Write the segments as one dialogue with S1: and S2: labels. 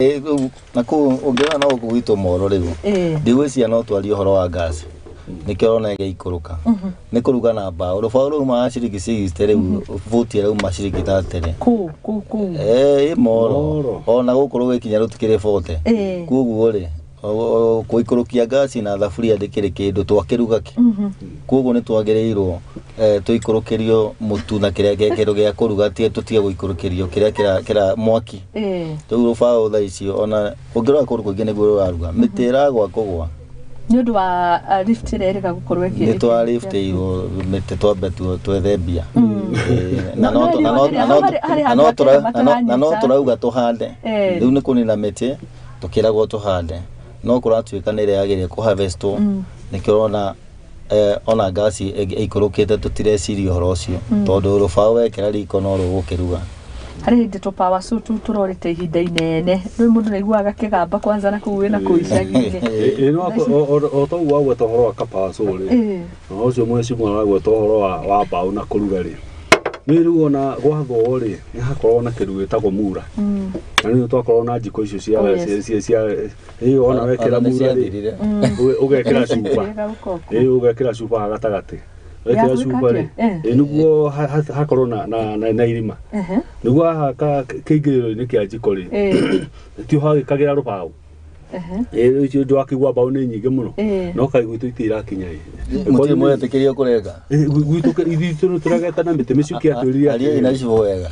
S1: Rĩu na kũu ũngĩrora no gũkũ gwitũ Moro rĩu, ndigwĩciria no twarie ũhoro wa ngaci, nĩkĩo ũrona ĩgĩikũrũka. Nĩ kũruga na mbaũ. Rũbaũ rũma ciringi 60, rĩu buti ĩrauma ciringi 30.
S2: Kũ kũ kũ?
S1: Ĩ Moro.
S3: Moro.
S1: Ona gũkũ rũgĩkinya rũtikĩrĩ 40. Koguo rĩ, kũikũrũkia ngaci na thaburia ndĩkĩrĩ kĩndũ twakĩruga kĩ. Koguo nĩ twagĩrĩirwo tũikũrũkĩrio mũtu na kĩrĩa kĩndũ gĩa kũruga, tũtige gũikũrũkĩrio kĩrĩa kĩra mwaki. Rĩu rũbaũ thaa ici, ona ũngĩrora kũndũ kũingĩ nĩguo rũraruga, mĩtĩ ĩragwa kũgwa.
S2: Nĩ ũndũ wa lift ĩrĩa ĩrĩga gũkorwo ĩkĩ
S1: Nĩ twaliftĩirwo mĩtĩ twambe twethe mbia. Na
S2: No,
S1: no
S2: no,
S1: na no
S2: harĩ-
S1: na no
S2: harĩ
S1: na no
S2: handũ
S1: na no
S2: mataranyita.
S1: tũrauga tũhande. Rĩu nĩ kũnina mĩtĩ tũkĩragwo tũhande, no kũratuĩka nĩ ĩrĩa yagĩrĩire kũharvestwo. Nĩkĩo ũrona ona ngaci ĩikũrũkĩte, tũtireciria ũhoro ũcio, tondũ rũbaũ wekĩra riko no rũgũkĩruga.
S2: Harĩ hĩndĩ tũ power saw tu tũrorĩte ihinda inene. Rĩu mũndũ nĩaiguaga kĩgamba kwanza na kũu wĩna kũu icagi-inĩ.
S3: Ĩ no o toguo wagweta ũhoro wa kapower saw rĩ, na ũcio mwecimu aragweta ũhoro wa mbaũ na kũruga rĩ, nĩ rĩu ona gwathwo rĩ, nĩ hakoragwo na kĩndũ gĩtagwo mura. Na rĩu twakorwo na njiko icio cia
S2: Oh, yes.
S3: cia ĩ ona wekĩra
S1: Ona nĩ
S3: mura rĩ,
S1: ciathirire.
S3: ũgekĩra cuba.
S2: Ĩrĩga gũkorwo.
S3: Ĩ ũgekĩra cuba haha gatagatĩ, wekĩra
S2: Ya gwĩka
S3: cuba rĩ,
S2: atĩa?
S3: Ĩ nĩguo hakorwo na irima, nĩguo haha kĩingĩrĩro-inĩ kĩa njiko rĩ, tio hagĩkagĩra rũbaũ. Ĩ ũcio ndwakĩigua mbaũ nĩ nyingĩ mũno. No kaĩ gwitũ itirakinya ĩ.
S1: Mũtirĩ mũretĩkĩrio kũrenga?
S3: Gwitũ ithuĩ nĩ tũregete na mĩtĩ. Mĩcuki atwĩrire
S1: Ariai na
S3: atĩrĩrĩ,
S1: icigo wega.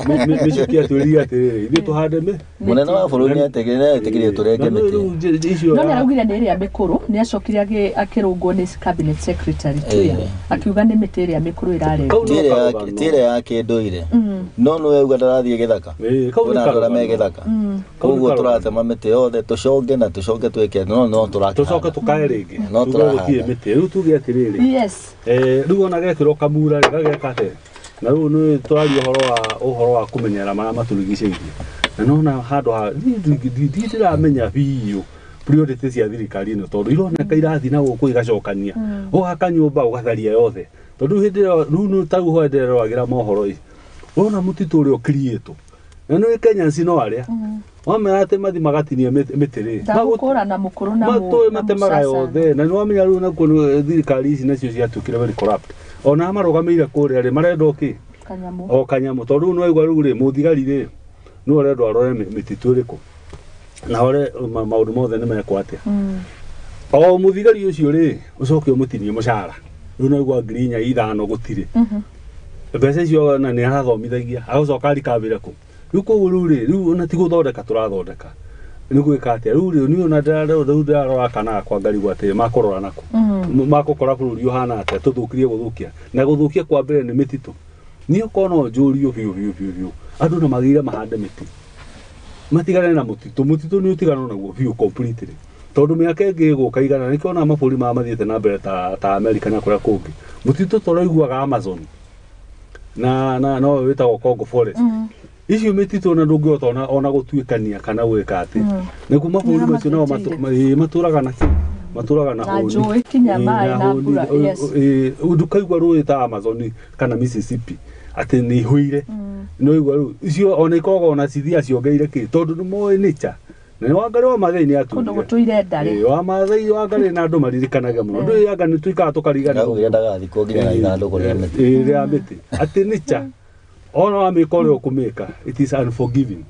S3: Mĩcuki atwĩrire atĩrĩrĩ, ithuĩ tũhande mĩ
S1: Mũnene wa bũrũri nĩ etĩkĩrire tũrenge
S3: Na
S1: mĩtĩ.
S3: rĩu icio
S2: No nĩ araugire nĩ ĩrĩa mĩkũrũ. Nĩ acokire akĩrũngwo nĩ cabinet secretary Tuya, akiuga nĩ mĩtĩ ĩrĩa mĩkũrũ ĩrarengwo.
S3: Kau
S1: Ti
S3: no
S1: ĩrĩa ya-
S3: karũgano.
S1: ti ĩrĩa ya kĩndũire, no nĩ wauga ndarathiĩ gĩthaka.
S3: Ĩ, kau nĩ
S1: Kwĩna andũ arĩa me
S3: karũgano.
S1: gĩthaka.
S3: Kau nĩ
S1: Koguo
S3: karũgano.
S1: tũratema mĩtĩ yothe, tũconge na tũcoke twĩke, no
S3: tũcoke
S1: tũrakĩhanda.
S3: tũkae rĩngĩ,
S1: No
S3: tuge
S1: tũrahanda.
S3: gũtirĩ mĩtĩ. Rĩu tuge atĩrĩrĩ, rĩu ona gekĩrwo kamura rĩ, gageka atĩa? Na rĩu nĩ tũraria ũhoro wa kũmenyerera marĩa matũrigicĩirie, na nona handũ ha niĩ ndiramenya biũ priority cia thirikari ĩno, tondũ ironeka irathiĩ na gũkũ igacokania, ũgaka nyũmba ũgatharia yothe, tondũ hĩndĩ ĩyo rĩu nĩ tarĩu ho ndĩreroragĩra mohoro ĩ, ũrona mũtitũ ũrĩa ũkiriĩtwo na nĩ Kenyans, no arĩa wamera atĩ mathi magatinia mĩtĩ rĩ,
S2: Ndagũkũra na mũkũrũ na
S3: matũĩ
S2: na
S3: matemaga
S2: mũcaca.
S3: yothe. Na nĩ wamenya rĩu nakuo thirikari ici nacio ciatuĩkire very corrupt, ona marũgamĩire kũrĩa rĩ, marenda o kĩ?
S2: Kanyamũ.
S3: O kanyamũ, tondũ rĩu nĩwaigua rĩu rĩ, mũthigari rĩ, nĩwe ũrendwo arore mĩtitũ ĩrĩkũ na ore maũndũ mothe nĩ mekwo atĩa. O mũthigari ũcio rĩ, ũcoke ũmũtinie mũcara, rĩu naigua 4,000 5 gũtirĩ mbeca icio, na nĩ arathomithagia, agũcoka arikambĩra kũ rĩu. Koguo rĩu rĩ, rĩu ona ti gũthondeka tũrathondeka, nĩ gwĩka atĩa rĩu rĩ? Niĩ ona rĩu ndĩrarora kana gakwa ngarigwo atĩrĩ, makũrora nakũ? Makũkora bũrũri ũhana atĩa? Tũthũkirie gũthũkia na gũthũkia kwa mbere nĩ mĩtitũ. Niĩ okorwo no njũrio biũ biũ biũ biũ, andũ no magĩrĩire mahande mĩtĩ, matigane na mũtitũ. Mũtitũ nĩ ũtigano naguo biũ completely, tondũ mĩaka ĩngĩ ĩgũka igana nĩkĩo ona mabũrũri maya mathiĩte na mbere ta America na kũrĩa kũngĩ, mũtitũ tũraiguaga Amazon na no wĩtagwo Congo Forest, icio mĩtitũ ona ndũngĩhota ona gũtuĩkania kana gwĩka atĩ. Nĩguo mabũrũri macio nao matũraga na kĩ? Matũraga na
S2: Na
S3: hũni.
S2: njũĩ kinya
S3: Ĩ,
S2: maĩ na
S3: hũni.
S2: mbura, yes.
S3: Ndũkaigua rũĩ ta Amazon kana Mississippi atĩ nĩ ihũire. No igua rĩu icio ona ikoragwo ona cithia ciongeire kĩ, tondũ nĩ moĩ nature na nĩ Wangarĩ wa Maathai nĩ
S2: Kũndũ
S3: atugire
S2: gũtũire ndarĩ.
S3: Ĩ, wa Maathai Wangarĩ na andũ maririkanage mũno ndũĩ anga nĩ tuikaga tũkariganĩrwo.
S1: Augire ndagathikwo nginya na ithandũkũ rĩa mĩtĩ.
S3: Ĩ, rĩa mĩtĩ, atĩ nature ona wamĩka ũrĩa ũkũmĩka, it is unforgiving.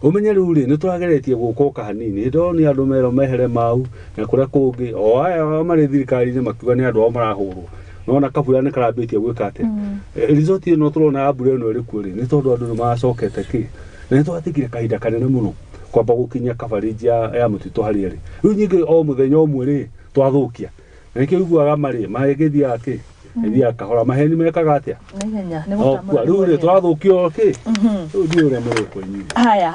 S3: Ũmenye rĩu rĩ, nĩ tũrageretie gũkoka hanini hĩndĩ ĩyo nĩ andũ merwo mehere mau na kũrĩa kũngĩ, o aya marĩ thirikari-inĩ makiuga nĩ andũ ao marahũrwo, nona kabura nĩ karambĩtie gwĩka atĩa. Result ĩno tũrona ya mbura ĩno ĩrĩ kuo rĩ, nĩ tondũ andũ nĩ maracokete kĩ, na nĩ twatigire kahinda kanene mũno kwamba gũkinyia coverage ya mũtitũ harĩa ĩrĩ rĩu. Nyingĩ o mũthenya ũmwe rĩ, twathũkia, na nĩkĩo ũiguaga marĩ magĩthiaga kĩ, ĩthiaga kahora, maheni mekaga atĩa?
S2: Na ihenya nĩ
S3: O kua
S2: gũtamũra.
S3: Rĩu rĩ, tũrathũkio kĩ, rĩu ndiũĩ ũrĩa mũrĩkwo inyuĩ.
S2: Haya,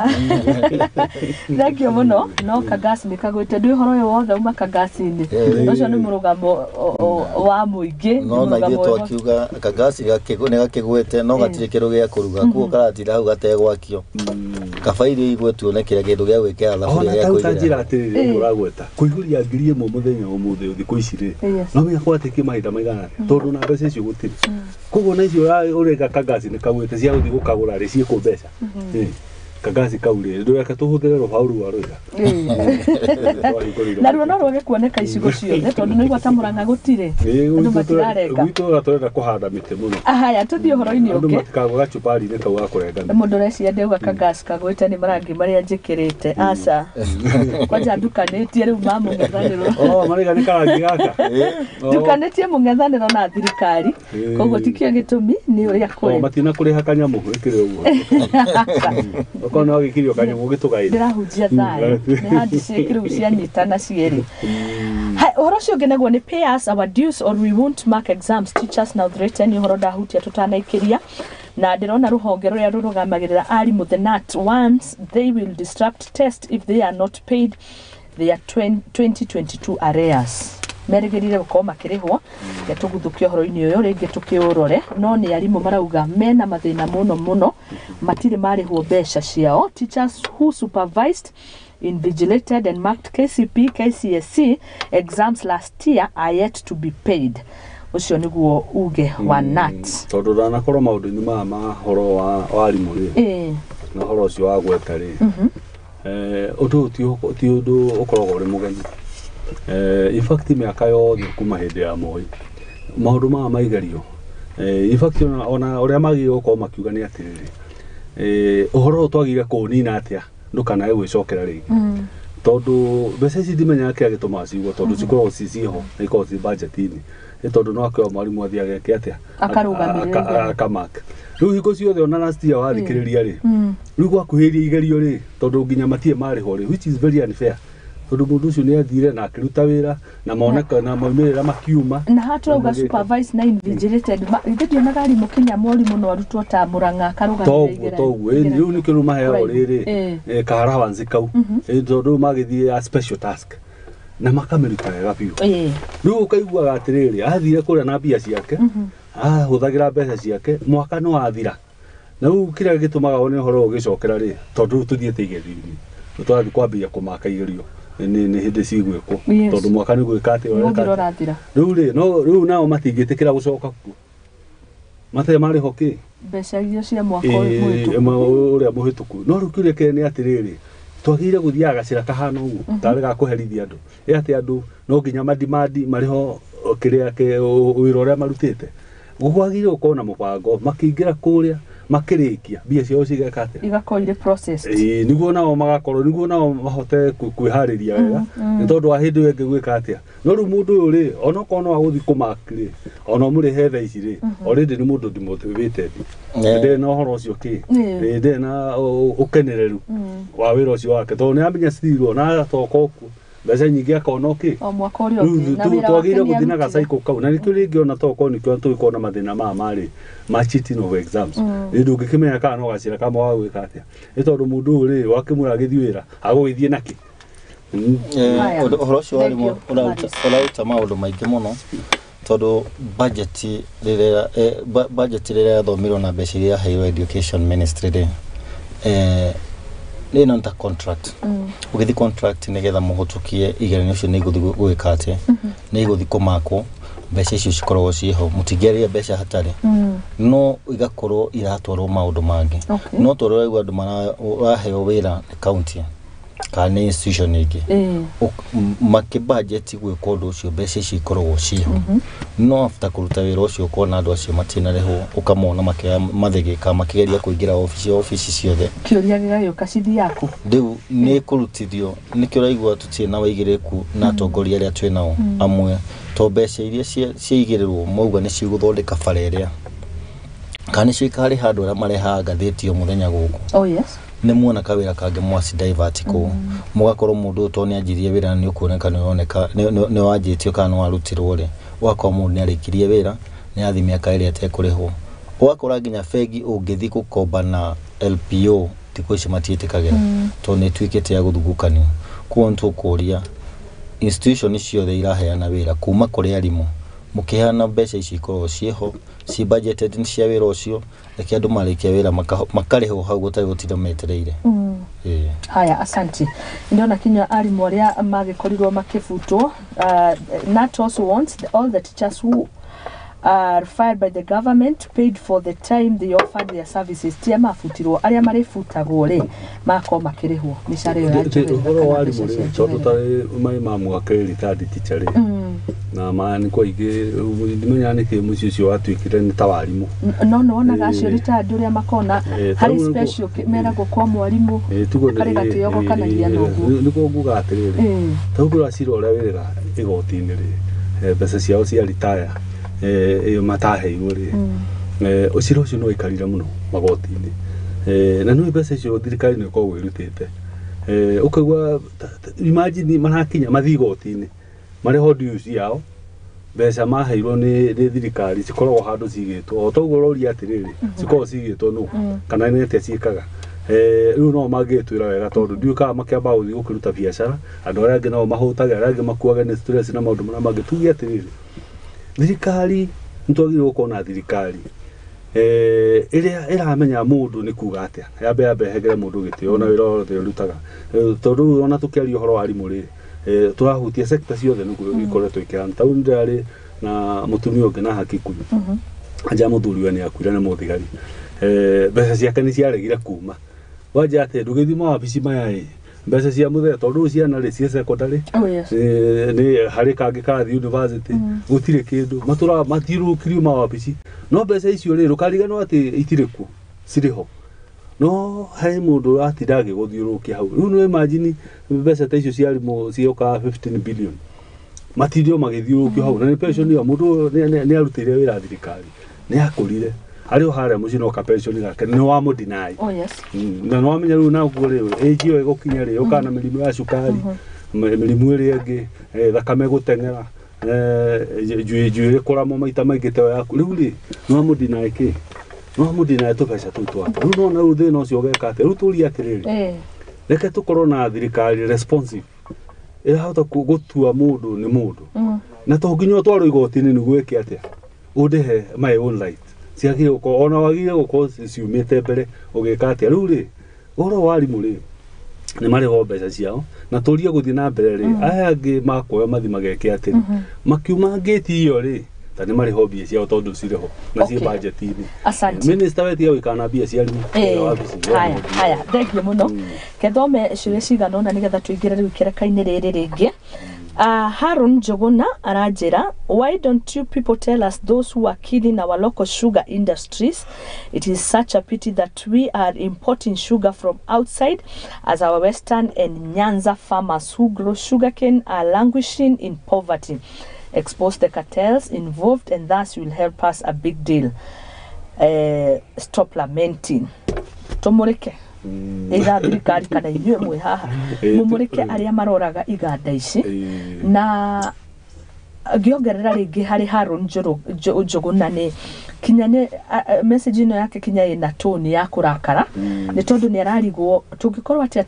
S2: thengio mũno. No kangasi nĩ kagwĩte, ndĩ ũhoro ũyũ wothe uma kangasi-inĩ. Ũcio nĩ mũrũgamo wa mũingĩ, nĩ
S1: No na ithuĩ
S2: mũrũgamo
S1: twakiuga kangasi nĩ gakĩgwĩte, no gatirĩ kĩndũ gĩa kũruga, kuo karatinda hau gategwakio. Kaba irio igwe, tuone kĩrĩa kĩndũ gĩa gwĩkĩra thaburia
S3: Ona
S1: gĩa
S3: tau ta
S1: kũigĩrĩra.
S3: njĩra atĩrĩrĩ, ũguo ũragweta kũihũria 1,000 mũthenya ũmũthĩ thikũ ici rĩ, no menya kwatĩkie mahinda maigana atĩa, tondũ na mbeca icio gũtirĩ. Koguo na icio ũreka kangasi nĩ kagwĩte cia gũthiĩ gũkagũra rĩ, ciĩkũ mbeca. Kagasi kau rĩ, ndũreke tũhũthĩre rũbaũ rwa rwĩga.
S2: Naruo no rwage kuoneka icigo ciothe tondũ nĩ igua ta Murang'a gũtirĩ, andũ matirarenga.
S3: Gwitũ tũrenda kũhanda mĩtĩ mũno.
S2: Haya, tũthiĩ ũhoro-inĩ
S3: Andũ
S2: ũngĩ.
S3: matikagwe gacupari-inĩ kau ga kũrenga mĩtĩ.
S2: Mũndũ ũreciria ndauga kagasi kagwĩte nĩ marangi marĩa njĩkĩrĩte, aca, kwanja ndukanĩtie rĩu ma mũng'ethanĩro.
S3: Oh, maraiga nĩ karangi gaka. Oh.
S2: Ndukanĩtie mũng'ethanĩro na thirikari, koguo tikĩo gĩtũmi, nĩ ũrĩa
S3: Oh,
S2: kũrĩ.
S3: Matina kũrĩha kanyamũ ĩkĩrĩ ũguo. Okorwo nĩ wagĩkirio kanyamũ gĩtũgaĩre.
S2: Ndĩrahunjia thayũ, nĩ handshake rĩu cianyitana cierĩ. Hai, ũhoro ũcio ũngĩ naguo nĩ "Pay us our dues or we won't mark exams, teachers now threaten". Ũhoro ndahutia tũtanaikĩria, na ndĩrona rũhonge rũrĩa rũrũgamagĩrĩra arimũ, the KNUT, once they will disrupt test if they are not paid their 20 2022 arrears. Merĩgĩrĩire gũkorwo makĩrĩhwo. Reke tũguthũke ũhoro-inĩ ũyũ rĩngĩ tũkĩũrore, no nĩ arimũ marauga mena mathĩna mũno mũno, matirĩ marĩhwo mbeca ciao. Teachers who supervised, invigilated and marked KCP, KCSE exams last year are yet to be paid. Ũcio nĩguo uge wa KNUT.
S3: Tondũ ndanakorwo maũndũ-inĩ maya ma ũhoro wa arimũ rĩ, na ũhoro ũcio wa gweta rĩ, ũndũ ũyũ ti ũndũ ũkoragwo ũrĩ mũgeni. In fact, mĩaka yothe kuma hĩndĩ ya Moi, maũndũ maya ma igerio, in fact, ona ũrĩa magĩrĩirwo gũkorwo makiuga nĩ atĩrĩrĩ, ũhoro ũyũ twagĩrĩire kũũnina atĩa ndũkanae gwĩcokera rĩngĩ, tondũ mbeca ici ndimenyaga kĩrĩa gĩtũmaga ciugwo, tondũ cikoragwo ci ciho na ikoragwo ci budget-inĩ, nĩ tondũ no akĩoya mwarimũ athiĩ ageke atĩa?
S2: Akarũgamĩrĩra igerio.
S3: Akamark. Rĩu hingo ciothe ona last year wathikĩrĩria rĩ, rĩu gwakuhĩrĩria igerio rĩ, tondũ nginya matirĩ marĩhwo rĩ, which is very unfair, tondũ mũndũ ũcio nĩ athire na akĩruta wĩra na moneka na maumĩrĩra makiuma.
S2: Na haha tũrauga
S3: Na magĩka.
S2: supervise na invigilated. Ithe ndionaga arimũ kinya morimũ no arutwo ta Murang'a akarũgamĩrĩra
S3: Toguo.
S2: igeranio.
S3: Toguo, ĩni rĩu nĩkĩo rĩu maheagwo
S2: Kũraihu.
S3: rĩrĩ ka allowance kau. Tondũ rĩu magĩthiĩ ya special task na makamĩruta wega biũ. Rĩu ũkaiguaga atĩrĩrĩ, athire kũrĩa na mbia ciake, ahũthagĩra mbeca ciake, mwaka nĩ wathira. Na rĩu kĩrĩa gĩtũmaga wone ũhoro ũyũ ũgĩcokera rĩ, tondũ rĩu tũthiĩte igerio-inĩ, rĩu tũrathiĩ kwambĩrĩria kũmaka igerio nĩ hĩndĩ cigwĩkwo, tondũ mwaka nĩ gwĩka atĩ ũreka
S2: Mũthiro
S3: atĩa.
S2: ũrathira.
S3: Rĩu rĩ, no rĩu nao matingĩtĩkĩra gũcoka kuo matarĩ marĩho kĩ
S2: mbeca iria cia mwaka ũyũ mũhĩtũku.
S3: Ũrĩa mũhĩtũku. No rĩu kĩũria kĩrĩa nĩ atĩrĩrĩ, twagĩrĩire gũthiaga gacĩra kahana ũguo tarĩ ga kũherithia andũ, ĩ atĩ andũ no nginya madimandi marĩho kĩrĩa wĩra ũrĩa marutĩte? Gwagĩrĩire gũkorwo na mũbango, makĩingĩra kũrĩa, makĩrĩkia, mbia ciao cigeka atĩa?
S2: Igakorwo irĩ processed.
S3: Ĩĩ, nĩguo nao magakorwo, nĩguo nao mahote kwĩharĩria wega nĩ tondũ wa hĩndĩ ĩyo ĩngĩ gwĩka atĩa. No rĩu mũndũ ũyũ rĩ, onokorwo no agũthiĩ kũmark rĩ, ona ũmũrĩhe thaa ici rĩ, already nĩ mũndũ demotivated. Ndarĩ na ũhoro ũcio kĩ. Ĩĩ, ndarĩ na ũkenereru wa wĩra ũcio wake, tondũ nĩ amenya still ona atoka ũkuo mbeca nyingĩ akona kĩ.
S2: O mwaka ũrĩa
S3: Rĩu
S2: ũngĩ na wĩra wake
S3: twagĩrĩire
S2: nĩ
S3: gũthiĩ na
S2: arutire.
S3: gacycle kau, na nĩkĩo rĩngĩ ona tokorwo nĩkĩo tũgĩkorwo na mathĩna maya marĩ ma cheating of exams. Rĩ, ndũngĩkĩmenya kana no gacĩra kamwe wa gwĩka atĩa, nĩ tondũ mũndũ ũyũ rĩ, wakĩmwĩra agĩthiĩ wĩra agũgĩthiĩ nakĩ?
S2: Haya.
S1: Ũhoro ũcio
S2: Thank
S1: warimũ
S2: you,
S1: ũraruta
S2: Maris.
S1: ũraruta maũndũ maingĩ mũno, tondũ budget rĩrĩa budget rĩrĩa yathomirwo na mbeca iria yaheirwo education ministry rĩ, ĩno nĩ ta contract. Ũgĩthiĩ contract nĩgetha mũhũtũkie igeranio icio, nĩ igũthiĩ gwĩka atĩa, nĩ igũthiĩ kũmakwo, mbeca icio cikoragwo ciĩho, mũtingĩarĩria mbeca hatarĩ, no igakorwo iratwarwo maũndũ mangĩ. No tondũ ũraigua andũ maraheo wĩra nĩ county kana nĩ institution ĩngĩ, makĩbudget gwĩka ũndũ ũcio, mbeca icio ikoragwo ciĩho, no after kũruta wĩra ũcio ũkona andũ acio matinarĩhwo, ũkamona makĩoya mathĩgĩ kana makĩgeria kũingĩra obici obici ciothe.
S2: Kĩũria gĩgagĩũka, cithiaku?
S1: Rĩu nĩ kũrutithio, nĩkĩo ũraigua tũtirĩ na waigĩrĩrĩku na atongoria arĩa twĩ nao amwe, to mbeca iria ciaigĩrĩrwo mauga nĩ cigũthondeka bara ĩrĩa kana nĩcio ikarĩha andũ arĩa marehaga ngathĩti o mũthenya gũkũ.
S2: Oh yes.
S1: Nĩ muona kawĩra kangĩ mwaci divert kũu, mũgakorwo mũndũ ũyũ to nĩ anjirie wĩra na nĩ ũkuoneka nĩ ũroneka nĩ wanjĩtio kana nĩ warutirwo rĩ, ũgakora mũndũ nĩ arĩkirie wĩra, nĩ athiĩ mĩaka ĩrĩa atekũrĩhwo. Ũgakora nginya bengi ũngĩthiĩ gũkomba na LPO thikũ ici matiĩtĩkagĩra, tondũ nĩ ĩtuĩkĩte ya gũthugũkanio. Koguo nĩ tũkũria institution ciothe iraheana wĩra kuma kũrĩ arimũ, mũkĩheana mbeca ici ikoragwo ciĩho, ci budgeted nĩ cia wĩra ũcio, reke andũ marĩkia wĩra makarĩhwo hau gũtarĩ gũtinda metereire. Ĩĩ.
S2: Haya, asante. Ndona kinya arimũ arĩa magĩkorirwo makĩbutwo. KNUT also wants all the teachers who are fired by the government paid for the time they offered their services. Tia mabutirwo arĩa marĩbutagwo rĩ makorwo makĩrĩhwo mĩcara ĩyo ya njoherera
S3: Ũhoro
S2: kana
S3: wa
S2: mbeca
S3: arimũ
S2: cia
S3: rĩ, tondũ
S2: njoherera.
S3: tarĩ mai ma mwaka retired teacher rĩ, na ma nĩ kwa aingĩ ndimenyaga nĩkĩ mũciĩ ũcio watuĩkire nĩ ta warimũ.
S2: No nĩwonaga acio
S3: Ĩĩ.
S2: retired ũrĩa makona
S3: Ĩĩ, ta
S2: harĩ
S3: rĩu nĩguo-
S2: special meragwo kwa mwarimũ
S3: Ĩĩ, tugo
S2: karĩ gatĩo gokanagia na ũguo.
S3: Nĩguo nguga atĩrĩrĩ, ta rĩu cira ũrĩa wĩrĩga igoti-inĩ rĩ, mbeca ciao cia retire ĩyo mataheirwo rĩ, cira ũcio nĩ waikarire mũno magoti-inĩ. Na nĩ mbeca icio thirikari nĩ ĩkoragwo ĩrutĩte. Ũkaigua imagine marakinya mathiĩ igoti-inĩ marĩho dues yao, mbeca maheirwo nĩ thirikari cikoragwo handũ cigĩtwo o toguo ũroria atĩrĩrĩ, cikoragwo cigĩtwo nũ kana nĩ atĩa ciĩkaga. Rĩu no mangĩtwĩra wega tondũ ndiũĩ kana makĩambaga gũthiĩ gũkĩruta biacara, andũ arĩa angĩ nao mahũtage, arĩa angĩ makuage nĩ stress na maũndũ marĩa mangĩ. Tuge atĩrĩrĩ, thirikari nĩ twagĩrĩirwo gũkorwo na thirikari ĩrĩa ĩramenya mũndũ nĩ kuga atĩa, yambe ĩhengere mũndũ gĩtĩo ona wĩra wothe ũrutaga. Tondũ rĩu ona tũkĩaria ũhoro wa arimũ rĩ, tũrahutia sector ciothe nĩguo ikoretwo ikĩhana. Ta rĩu ndĩrarĩ na mũtumia ũngĩ na Hakikuyu, anja mũthuri we nĩ akuire nĩ mũthigari. Mbeca ciake nĩ ciaregire kuma wanja atĩ ndũgĩthiĩ mawabici maya ĩ, mbeca cia mũthee tondũ rĩu ciana rĩ ciĩ secondary,
S2: Oh, yes.
S3: nĩ harĩ kangĩ karathiĩ university, gũtirĩ kĩndũ matũraga mathiũrũrũkĩrio mawabici, no mbeca icio rĩ ndũkariganĩrwo atĩ itirĩ kuo, cirĩ ho, no he mũndũ ũratinda agĩgũthiũrũrũkia hau. Rĩu nĩ imagine mbeca ta icio cia arimũ ciokaga 15 billion matindio magĩthiũrũrũkio hau, na nĩ pension ya mũndũ ũyũ nĩ arutĩire wĩra thirikari, nĩ akũrire arĩ o harĩa mũciĩ, no ka pension gake nĩ wamũdeny.
S2: Oh, yes.
S3: Na nĩ wamenya rĩu naguo rĩ age ĩyo ĩgũkinya rĩ ũkaga na mĩrimũ ya cukari, mĩrimũ ĩrĩa ĩngĩ, thakame gũteng'era, njuĩrĩ kũramwo maita maingĩ ta ĩyo yaku. Rĩu rĩ nĩ wamũdeny kĩ, nĩ wamũdeny tũbeca tũu twake. Rĩu nona rĩu thĩna ũcio ũgeka atĩa? Rĩu tũrie atĩrĩrĩ, reke tũkorwo na thirikari responsive ĩrahota gũtua mũndũ nĩ mũndũ, na to nginya ũtwarwo igoti-inĩ nĩguo ĩke atĩa, ũndĩhe my own right. Ciagĩrĩire gũkorwo ona wagĩrĩire gũkorwo ciumĩte mbere ũgĩka atĩa. Rĩu rĩ ũhoro wa arimũ rĩ nĩ marĩho mbeca ciao na tũrie gũthiĩ na mbere rĩ, aya angĩ makuoya mathi mageke atĩrĩ, makiuma ngĩti ĩyo rĩ ta nĩ marĩho mbia ciao tondũ cirĩ ho na ciĩ
S2: Okay.
S3: budget-inĩ.
S2: Asante.
S3: Minister we tiga gũikara na mbia cia arimũ kũrĩa wabici.
S2: Haya haya, thank you mũno. Kethome ciũria cigana ũna nĩgetha tũingĩre rĩu ikereka-inĩ rĩrĩ rĩngĩ. Harun Njuguna aranjĩra, why don't you people tell us those who are killing our local sugar industries? It is such a pity that we are importing sugar from outside, as our western and Nyanza farmers who grow sugarcane are languishing in poverty. Expose the cartels involved and thus will help us a big deal. Stop lamenting. Tũmũrĩke either thirikari kana inyuĩ mwĩ haha, mũmũrĩke arĩa maroraga iganda ici. Na ngĩongerera rĩngĩ harĩ Haron Njũgũna, nĩ kinya nĩ message ĩno yake kinya ĩna tone ya kũrakara, nĩ tondũ nĩ ararigwo tũngĩkorwo atĩa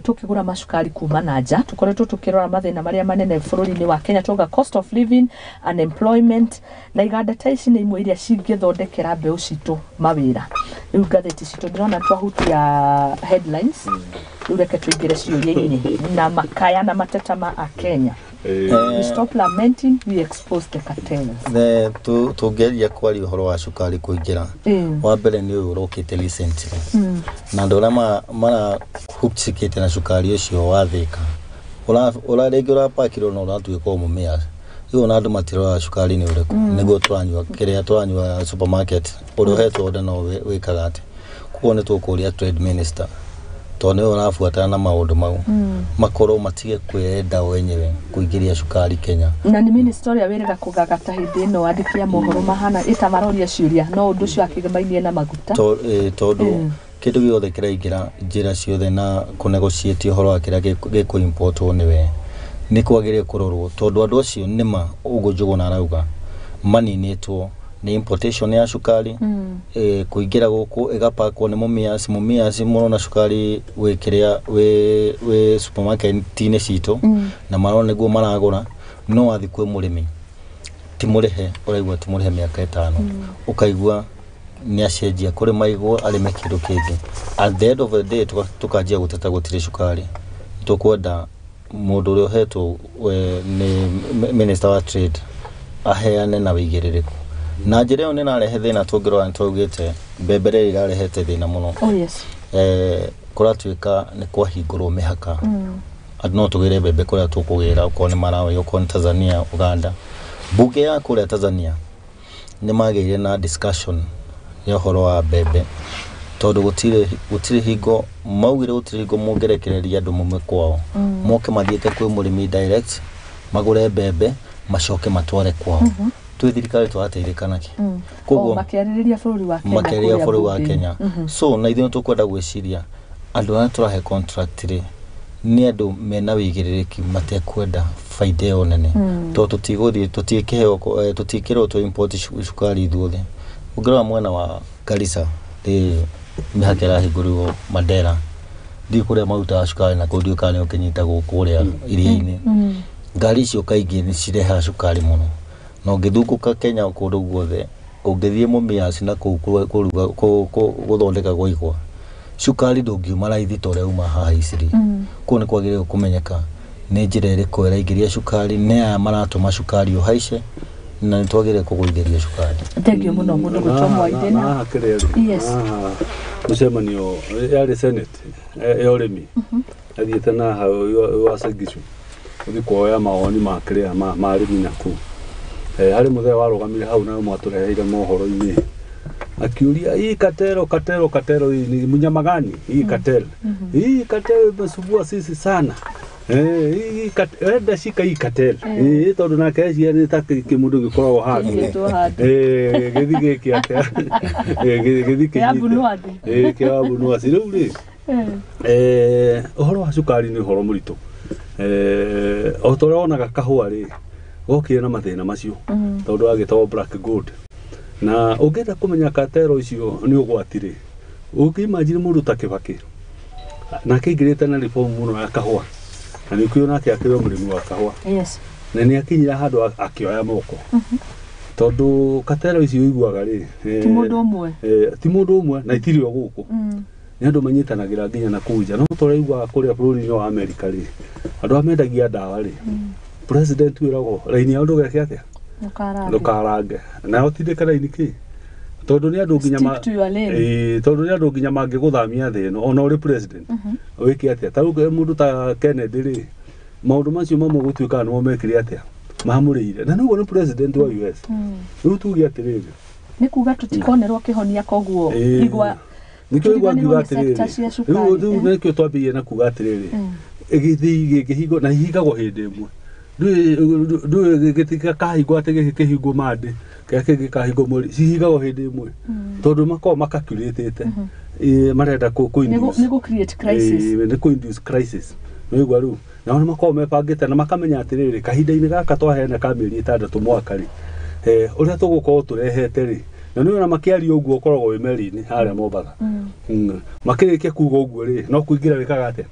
S2: tũkĩgũra macukari kuma na nja. Tũkoretwo tũkĩrora mathĩna marĩa manene bũrũri-inĩ wa Kenya, twauga cost of living, unemployment, na iganda ta ici nĩ imwe iria cingĩthondekera mbeũ citũ mawĩra. Rĩu ngathĩti citũ ndĩrona twahutia headlines, rĩu reke tũingĩre ciũria-inĩ na makaya na mateta ma akenya. We stop lamenting, we expose the cartels.
S1: Ne tũngĩaria kwaria ũhoro wa cukari kũingĩra, wa mbere nĩ ũyũ ũrokĩte recently, na andũ arĩa marahukikĩte na cukari ũcio wa Thĩka ũra rĩngĩ ũrapakirwo na ũratuĩka o mũmĩa. Rĩu ona andũ matirora cukari nĩ ũrĩkũ nĩguo tũranyua, kĩrĩa tũranyua supermarket ũrĩa ũhetwo order no wĩkaga atĩ. Koguo nĩ tũkũria trade minister, tondũ nĩwe ũrabuatana na maũndũ mau, makorwo matige kwĩyenda o enyewe kũingĩria cukari Kenya.
S2: Na nĩ minister ũrĩa wĩrĩga kũgagata hĩndĩ ĩno andĩki a mohoro mahana ĩta maroria ciũria, no ũndũ ũcio akĩgemainie na maguta.
S1: Tondũ kĩndũ gĩothe kĩraingĩra njĩra ciothe na kũnegotiate ũhoro wa kĩrĩa gĩkũ-importwo nĩwe nĩ kwagĩrĩire kũrorwo, tondũ andũ acio nĩma ũguo Njũgũna arauga maninĩtwo nĩ importation ya cukari kũingĩra gũkũ ĩgapakwo nĩ Mumias. Mumias mũrona cukari wĩ kĩrĩa wĩ supermarket-inĩ citũ na marona nĩguo maragũra, no wathiĩ kwĩ mũrĩmi ti mũrĩhe, ũraigua ti mũrĩhe mĩaka 5, ũkaigua nĩ acenjia kũrĩma igwa arĩme kĩndũ kĩngĩ. At the end of the day tũkanjia gũteta gũtirĩ cukari. Tũkwenda mũndũ ũrĩa ũhetwo nĩ minister wa trade aheane na wĩigĩrĩrĩku. Na njĩra ĩyo nĩ ĩrarehe thĩna tũngĩrora nĩ twaugĩte mbembe rĩrĩ ĩrarehete thĩna mũno.
S2: Oh yes.
S1: Kũratuĩka nĩ kwahingũrwo mĩhaka. Andũ no tũgĩre mbembe kũrĩa tũkũgĩra, okorwo nĩ Malawi, okorwo nĩ Tanzania, Uganda. Mbunge ya kũrĩa Tanzania nĩ magĩire na discussion ya ũhoro wa mbembe tondũ gũtirĩ hingo maugire gũtirĩ hingo mũngĩrekereria andũ mume kwao moke mathiĩte kwĩ mũrĩmi direct magũre mbembe macoke matware kwao. Twĩ thirikari tũrateithĩka nakĩ?
S2: Koguo makĩarĩrĩria bũrũri wa Kenya,
S1: makĩarĩrĩria bũrũri wa Kenya. So na ithuĩ tũkwenda gwĩciria andũ arĩa tũrahe contract rĩ nĩ andũ mena wĩigĩrĩrĩki matekwenda baida ĩyo nene, tondũ tũtigũthiĩ tũtikĩheo tũtikĩrwo tũ import cukari ithuothe. Ũngĩrora mwena wa Garissa rĩ mĩhaka ĩrahingũrirwo Mandera, ndiũĩ kũrĩa marutaga cukari na kũu ndiũĩ kana nĩ ũkĩnyitagwo kũrĩa iria-inĩ. Ngari icio kaingĩ nĩ cirehaga cukari mũno, na ũngĩthungũka Kenya kũndũ guothe, ũngĩthiĩ Mumias na kũu gũthondekagwo igwa, cukari ndũngiuma raithi ta ũrĩa uma haha Eastleigh. Kũu nĩ kwagĩrĩirwo kũmenyeka nĩ njĩra ĩrĩkũ ĩraingĩria cukari, nĩ aya maratũma cukari ũhaice, na nĩ twagĩrĩire kũgũithĩria cukari.
S2: Thengiũ mũno mũndũ gwĩtwo Mwaithĩ. Yes.
S3: Mũcemanio yarĩ Senate ya ũrĩmi athiĩte na hau wa Sengicu ũthiĩ kuoya mawoni ma kĩrĩa ma arĩmi na kũu. Harĩ mũthee warũgamire hau na mwatũreheire mohoro-inĩ akiuria hii katero katero katero hii ni mnyama gani hii cartel hii cartel imesumbua sisi sana. Hii enda shika hii cartel tondu nake eciria nĩ ta kĩmũndũ gĩkoragwo handũ gĩthi gĩkĩ atĩa gĩthi kĩnyite kĩa Abunuwasi. Rĩu rĩ ũhoro wa cukari nĩ ũhoro mũritũ. O ta ũrĩa wonaga kahũa rĩ gokire na mathĩna macio tondũ agĩtagwo black gold, na ũngĩenda kũmenya katero icio nĩ ũgwati rĩ, ũngĩimagine mũndũ ta Kibaki nake aingĩrĩte na reform mũno ya kahũa, na nĩkĩo nake akĩrĩ mũrĩmi wa kahũa.
S2: Yes.
S3: Na nĩ akinyire handũ akĩoya moko tondũ katero icio ũiguaga rĩ
S2: ti mũndũ ũmwe,
S3: ti mũndũ ũmwe na itirĩ o gũkũ, nĩ andũ manyitanagĩra nginya na kũu nja. No tũraiguaga kũrĩa bũrũri-inĩ wa Amerika rĩ, andũ arĩa mendagia ndawa rĩ, president wĩragwo raini yao ndũgeke atĩa, ndũkarange, nayo tindĩka raini kĩ, tondũ nĩ andũ nginya tondũ nĩ andũ nginya mangĩgũthamia thĩ ĩno ona ũrĩ president wĩke atĩa. Ta rĩu mũndũ ta Kennedy rĩ, maũndũ macio mamwe gũtuĩkaga nĩmo mekire atĩa, mamũrĩire, na nĩguo nĩ president wa US. Rĩu tuge atĩrĩrĩ,
S2: nĩ kuga tũtikonerwo kĩhonia, koguo igwa
S3: nĩkĩo igwa ngiuga atĩrĩrĩ, rĩu nĩkĩo twambĩrĩirie na kuga atĩrĩrĩ, gĩthii gĩkĩhingwo na ihingagwo hĩndĩ ĩmwe, ndũĩ gĩtikahingwo atĩ gĩkĩ kĩhingwo Monday, kĩrĩa kĩngĩ gĩkahingwo mweri, cihingagwo hĩndĩ ĩmwe tondũ makoragwo makacuratĩte marenda
S2: nĩ gũ create crisis,
S3: nĩ kũ induce crisis. Nĩũigua rĩu nao nĩ makoragwo mebangĩte na makamenya atĩrĩrĩ, kahinda-inĩ gaka twaheana ka mĩeri ĩtandatũ mwaka rĩ, ũrĩa tũgũkorwo tũrehete rĩ, na nĩ ona makĩaria ũguo ũkoragwo wĩ meri-inĩ harĩa Mombatha, makĩrĩkia kuga ũguo rĩ, no kũingĩra wĩkaga atĩa,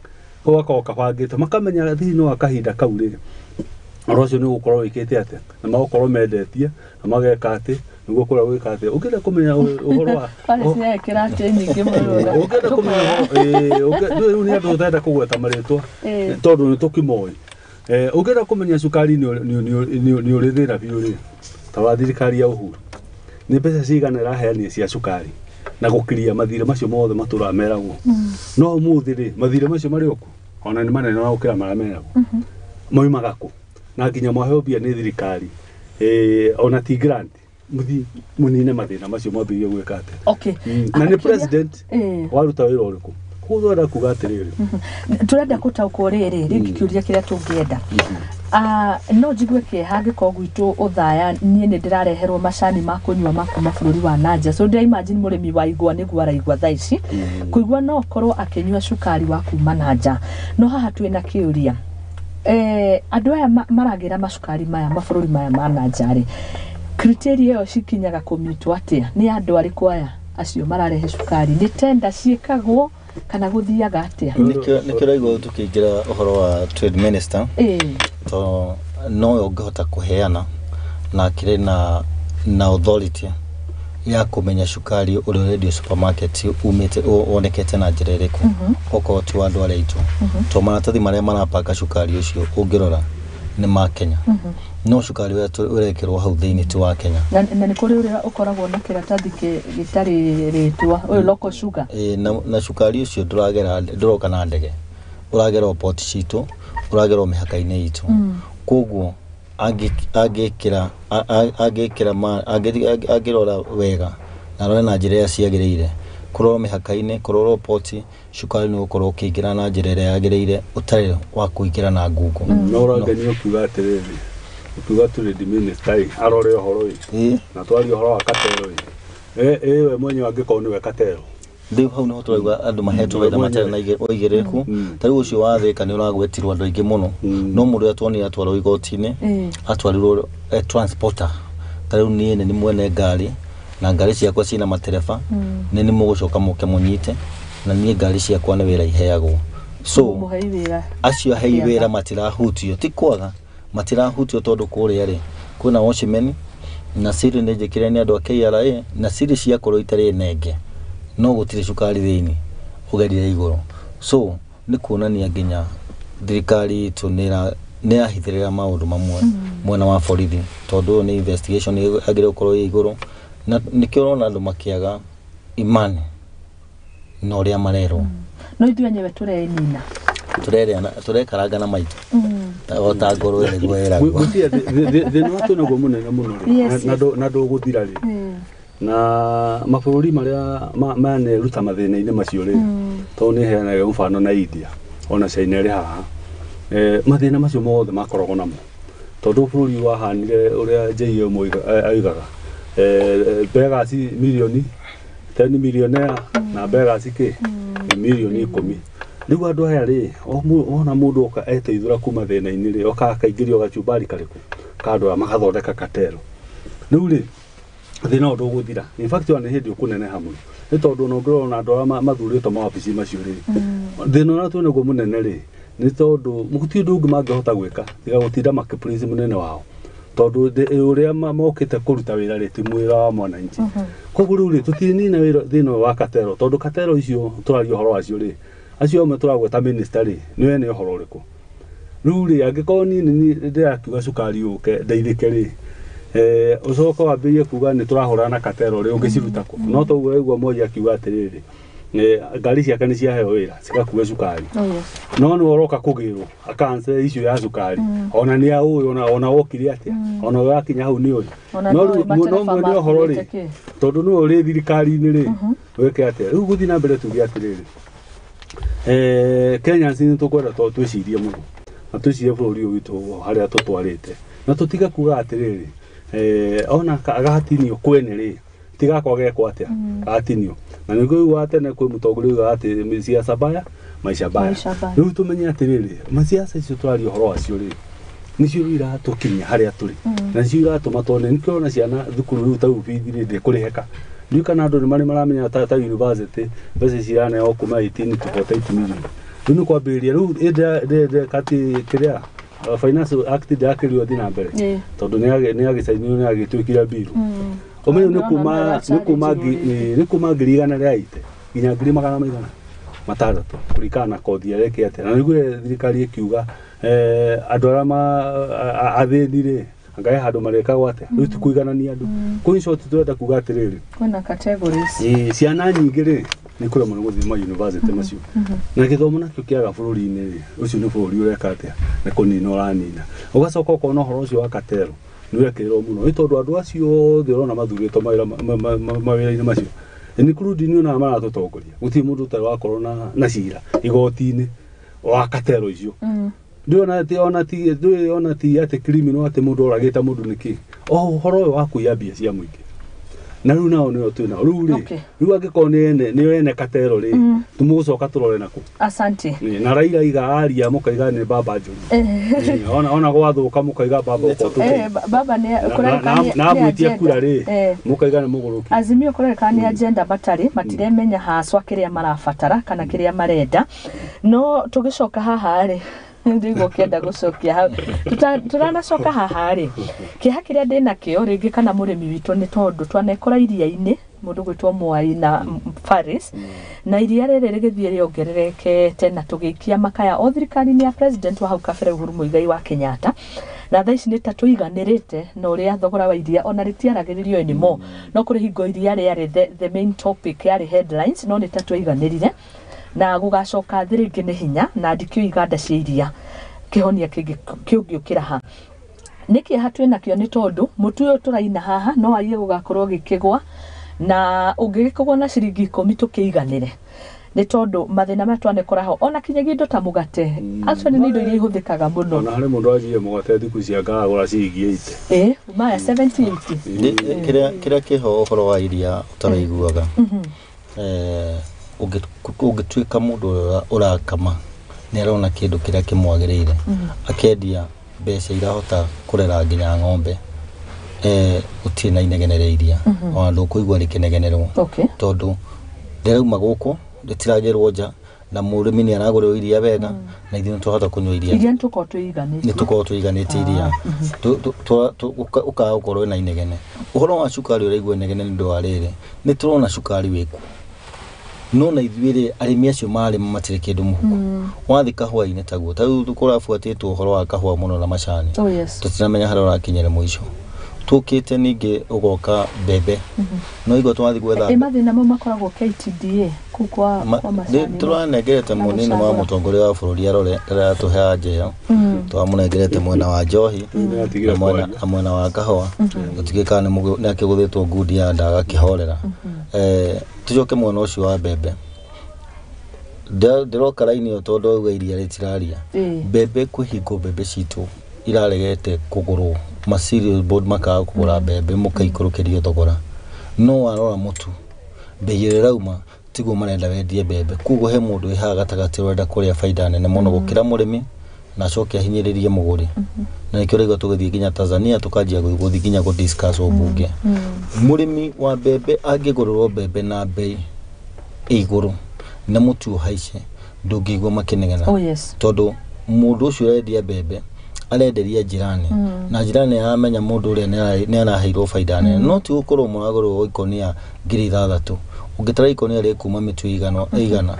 S3: ũgakorwo kabangĩte, makamenya thĩinĩ wa kahinda kau rĩ, ũhoro ũcio nĩ ũgũkorwo wĩkĩte atĩa, na magakorwo mendetie na mageka atĩ nĩguo kũrĩa gwĩka atĩa. Ũngĩenda kũmenya ũhoro wa ũngĩenda kũmenya rĩu nĩ andũ ũtenda kũgweta marĩtwa tondũ nĩ tũkĩmoĩ. Ũngĩenda kũmenya cukari nĩ ũrĩ thĩna biũ rĩ, ta wa thirikari ya Uhuru nĩ mbeca cigana ĩraheanire cia cukari na gũkiria mathirĩ macio mothe matũraga meragwo. No ũmũthĩ rĩ, mathirĩ macio marĩ o kũ, ona nĩ manene na gũkĩra marĩa meragwo, maumaga kũ, na nginya mwaheo mbia nĩ thirikari ona ti grant, mũthiĩ mũnine mathĩna macio mwambĩrĩrie gwĩka atĩa. Na nĩ president waruta wĩra ũrĩkũ? Koguo twenda kuga atĩrĩrĩ,
S2: tũrenda gũtaũkwo rĩrĩ rĩngĩ kĩũria kĩrĩa tũngĩenda. No njigue kĩeha angĩkorwo gwitũ Othaya niĩ nĩ ndĩrareherwo macani ma kũnyua ma kuma bũrũri wa nanja. So ndĩra imagine mũrĩmi wa igwa nĩguo araigua thaa ici, kũigua no akorwo akĩnyua cukari wa kuma nanja. No haha twĩna kĩũria, andũ aya maragĩra macukari maya mabũrũri maya ma nanja rĩ, criteria ĩyo cikinyaga kũmitwo atĩa? Nĩ andũ arĩkũ aya acio mararehe cukari? Nĩ tenda ciĩkagwo kana gũthiaga atĩa?
S1: Nĩkĩo ũraigua tũkĩingĩra ũhoro wa trade minister, tondũ nowe ũngĩhota kũheana na akĩrĩ na authority ya kũmenya cukari ũrĩa ũrendio supermarket umĩte wonekete na njĩra ĩrĩkũ, okorwo ti wa andũ arĩa aitũ, tondũ maratathi marĩa marabanga cukari ũcio ũngĩrora nĩ ma Kenya. No cukari ũrĩa ũrekĩrwo hau thĩinĩ ti wa Kenya.
S2: Na nĩ kũrĩ ũrĩa ũkoragwo na kĩratathi gĩtarĩ rĩtwa, ũyũ local sugar.
S1: Ĩĩ, na cukari ũcio ndũragera, ndũroka na ndege, ũragera o port citũ, ũragera o mĩhaka-inĩ itũ. Koguo angĩkĩra angĩrora wega na arore na njĩra ĩrĩa ciagĩrĩire, kũrorwo mĩhaka-inĩ, kũrorwo port, cukari nĩ ũgũkorwo ũkĩingĩra na njĩra ĩrĩa yagĩrĩire, ũtarĩ wa kũingĩra na ngungo.
S3: No ũrangenia ũkiuga atĩrĩrĩ, ũkiuga trade minister ĩ arore ũhoro ĩ na twarie ũhoro wa katero ĩ ĩ we mwenyewe angĩkorwo nĩwe katero.
S1: Rĩu hau nĩho tũrauga andũ mahetwo wĩra matarĩ na ũigĩrĩrĩku. Ta rĩu ũcio wa Thĩka nĩ ũragwetirwo andũ aingĩ mũno, no mũndũ ũrĩa tuonire atwarwo igoti-inĩ atwarirwo transporter. Ta rĩu niĩ nĩ mwene ngari na ngari ciakwa ciĩna matereba, nĩ nĩ mũgũcoka mũke mũnyite, na niĩ ngari ciakwa nĩ wĩra iheagwo. So acio ahei wĩra matirahutio, ti kwaga matirahutio, tondũ kũrĩa rĩ kwĩna watchman na siri nĩ njĩkĩre nĩ andũ a KRA, na siri ciakorwo itarĩ nenge no gũtirĩ cukari thĩinĩ ũgerire igũrũ. So nĩ kuonania nginya thirikari itũ nĩ yahithĩrĩra maũndũ mamwe mwena wa borithi, tondũ ũyũ nĩ investigation yagĩrĩirwo gũkorwo ĩ igũrũ, na nĩkĩo ũrona andũ makĩaga imani na ũrĩa marerwo.
S2: No ithuĩ enyewe tũrenina,
S1: tũrekaranga na maitũ o ta ngũrwe nĩguo ĩragwo.
S3: Thĩna wa twĩnaguo mũnene mũno rĩ, na ndũgũthira rĩ, na mabũrũri marĩa maneruta mathĩna-inĩ macio rĩ, tondũ nĩ heanaga mfano na India ona China ĩrĩ haha, mathĩna macio mothe makoragwo namo, tondũ bũrũri wahanire ũrĩa JM oigaga, begasi milioni 10 millionaire na begasi kĩ milioni 10. Rĩu andũ aya rĩ, ona mũndũ oka eteithũra kuma thĩna-inĩ rĩ, oka akaingĩrio gachumbari karĩkũ ka andũ aya magathondeka katero. Rĩu rĩ thĩna ũyũ ndũgũthira. In fact ona nĩ hĩndĩ ũkũneneha mũno, nĩ tondũ ona ũngĩrora ona andũ arĩa mathurĩtwo mawabici macio rĩ, thĩna ũrĩa twĩnaguo mũnene rĩ nĩ tondũ gũtirĩ ũndũ ũngĩ mangĩhota gwĩka tiga gũtinda makĩpraise mũnene wao, tondũ ũrĩa mokĩte kũruta wĩra rĩ ti mwĩra wa mwananchi. Koguo rĩu rĩ tũtirinina wĩra thĩna ũyũ wa katero, tondũ katero icio tũraria ũhoro wacio rĩ, acio amwe tũragweta minister rĩ nĩ ene ũhoro ũrĩkũ. Rĩu rĩ angĩkorwo niĩ nĩ ndĩrakiuga cukari ũke ndeithĩke rĩ, ũcoke wambĩrĩrie kuga nĩ tũrahũrana na katero rĩ, ũngĩciruta kũ? No toguo ũraigua Moi akiuga atĩrĩrĩ, ngari ciake nĩ ciaheo wĩra cigakua cukari, no nĩ ũroka kũgĩrwo akanse icio ya cukari, ona nĩ aũĩ ona wokire atĩa, ona wakinya hau nĩ ũĩ, no mwene ũhoro rĩ, tondũ nĩwe ũrĩ thirikari-inĩ rĩ, wĩke atĩa? Rĩu gũthiĩ na mbere tuge atĩrĩrĩ, Kenyans nĩ tũkwenda twĩcirie mũno na twĩcirie bũrũri ũyũ witũ harĩa tũtwarĩte, na tũtige kuga atĩrĩrĩ, ona agatinio kwene rĩ, tigakwa gekwo atĩa, gatinio. Na nĩguo wa tene kwĩ mũtongoria ugaga atĩ siasa mbaya maisha mbaya. Rĩu tũmenye atĩrĩrĩ, masiasa icio tũraria ũhoro wacio rĩ, nĩcio rĩu iratũkinyia harĩa tũrĩ, na nĩcio iratũma tuone. Nĩkĩo ona ciana thukuru rĩu ta rĩu bithi rĩ ndĩkũrĩhĩka. Ndiũĩ kana andũ nĩ marĩ maramenya ta university mbeca ici iraneo kuma 18 to 48 million. Rĩu nĩ kwambĩrĩria rĩu kati kĩrĩa Finance Act ndĩrakĩrio thiĩ na mbere, tondũ nĩ yagĩcainirwo nĩ yagĩtuĩkire bill. Ũmenye nĩ kuma 180,000 nginya 600,000 kũringana na kothi ĩrĩa ĩkĩ atĩa. Na nĩguo thirikari ĩkiuga andũ arĩa athĩni rĩ, anga he handũ marĩkagwo atĩa, rĩu ti kũiganania andũ. Kwa in short tũrenda kuga atĩrĩrĩ,
S2: kwĩna categories.
S3: Ciana nyingĩ rĩ nĩ kũremwo nĩ gũthiĩ ma university macio, na gĩthomo nakĩo kĩaga bũrũri-inĩ rĩ, ũcio nĩ bũrũri ũreka atĩa, nĩ kũnina ũranina. Ũgacoka ũkona ũhoro ũcio wa katero nĩ ũrekĩrĩrwo mũno, nĩ tondũ andũ acio othe ũrona mathurĩtwo mawĩra-inĩ macio, including nĩ onaga maratũtongoria, gũtirĩ mũndũ ũtarĩ wakorwo na cira igoti-inĩ wa katero icio. Ndũĩ ona ti atĩ criminal atĩ mũndũ oragĩte mũndũ nĩkĩ, o ũhoro ũyũ wa kũiya mbia cia mũingĩ. Na rĩu nao nĩo twĩnao rĩu rĩ, rĩu angĩkorwo nĩ ene katero rĩ, tũmũgũcoka tũrore nakũ.
S2: Asante.
S3: Na Raila iga aria mũkaiga nĩ baba njũru, ona gwathũka mũkaiga baba ũko
S2: baba nĩ kũrereka
S3: nĩ na amwĩtia kura rĩ, mũkaiga nĩ mũgũrũki.
S2: Azimio kũrereka nĩ agenda matarĩ, matiremenya haswa kĩrĩa marabatara kana kĩrĩa marenda. No tũgĩcoka haha rĩ, ndiguo kĩenda gũcokia hau, tũranacoka haha rĩ, kĩeha kĩrĩa ndĩnakĩo rĩngĩ kana mũrĩmi witũ nĩ tondũ twanekora iria-inĩ mũndũ gwĩtwo Mwai na Faris, na iria rĩrĩ rĩgĩthiĩ rĩongererekete na tũgĩikia makaya o thirikari-inĩ ya president wa hau kabere Uhuru Muigai wa Kenyatta. Na thaa ici nĩ ta tũiganĩrĩte na ũrĩa thogora wa iria ona rĩtiaragĩrĩrio anymore. No kũrĩ hingo iria rĩarĩ the main topic, yarĩ headlines, no nĩ ta tũiganĩrire na gũgacoka thĩ rĩngĩ nĩ hinya, na ndikĩũĩ iganda cia iria kĩhonia kĩngĩ kĩũngĩũkĩra ha. Nĩ kĩeha twĩ nakĩo nĩ tondũ mũtu ũyũ tũraina haha no aiye gũgakorwo gĩkĩgwa, na ũngĩgĩkĩgwa na ciringi 10 tũkĩiganĩre, nĩ tondũ mathĩna maya twanekora ho ona kinyagia indo ta mũgate, actually nĩ indo iria ihũthĩkaga mũno.
S3: Ona harĩ mũndũ anjirie mũgate thikũ ici akagũra ciringi 80.
S2: Ĩ maya 70 80.
S1: Kĩrĩa kĩho ũhoro wa iria ũtaraiguaga, ũngĩtuĩka mũndũ ũrĩa ũrakama nĩ arona kĩndũ kĩrĩa kĩmwagĩrĩire, akendia mbeca irahota kũrera nginya ng'ombe, gũtirĩ na inegene rĩa iria, ona ndũkũigua rĩkĩnegenerwo, tondũ rĩrauma gũkũ rĩtiragĩrwo nja, na mũrĩmi nĩ aragũrĩrwo iria wega, na ithuĩ nĩ twahota kũnyua iria.
S2: Iria nĩ tũkorwo twĩiganĩtie.
S1: Nĩ tũkorwo tũiganĩtie iria, ũkaga gũkorwo na inegene. Ũhoro wa cukari ũraigua inegene nĩ ũndũ wa rĩrĩ, nĩ tũrona cukari wĩkuo, no na ithuĩ rĩ, arĩmi acio marĩma matirĩ kĩndũ mũhuko. Wathiĩ kahũa-inĩ taguo, ta rĩu kũrabuatĩtwo ũhoro wa kahũa mũno na macani,
S2: Oh yes.
S1: tũtiramenya harĩa ũrakinyĩra mũico. Tũkĩte ningĩ ũgoka mbembe, no igua twathiĩ gwetha
S2: Ĩ mathĩna mau makoragwo KTDA kũu kwa macani.
S1: Tũranengerete
S2: na
S1: mũnini wa
S2: gũcagũra.
S1: Mũtongoria wa bũrũri arore aratũhe anja ĩyo. Twamũnengerete mwena wa njohi
S3: Nĩatigire
S1: na mwena
S3: kwaria.
S1: na mwena wa kahũa, gũtigĩ kana nĩ akĩgũthĩtwo ngundi ya nda agakĩhorera. Tũcoke mwena ũcio wa mbembe. Ndĩroka raini ĩyo tondũ auga iria rĩtiraria. Mbembe kwĩ hingo mbembe citũ iraregete kũgũrwo, ma cereal board makaga kũgũra mbembe, mũkaikũrũkĩrio thogora. No warora mũtu, mbei ĩrĩa ĩrauma tiguo marenda wendie mbembe. Koguo he mũndũ wĩ haha gatagatĩ ũrenda kũrĩa baida nene mũno gũkĩra mũrĩmi, na acoke ahinyĩrĩrie mũgũri. Na nĩkĩo ũraigua tũgĩthiĩ nginya Tanzania, tũkanjia gũthiĩ nginya gũ discuss mbunge. Mũrĩmi wa mbembe angĩgũrĩrwo mbembe na mbei ĩ igũrũ na mũtu ũhaice, ndũngĩigua makĩnegena,
S2: Oh yes.
S1: tondũ mũndũ ũcio ũrendia mbembe arenderia njirani, na njirani aramenya mũndũ ũrĩa nĩ araheirwo baida nene. No ti gũkorwo mũragũrĩrwo ikũnia 6,000, ũngĩtara ikũnia rĩkuma mĩtu 100,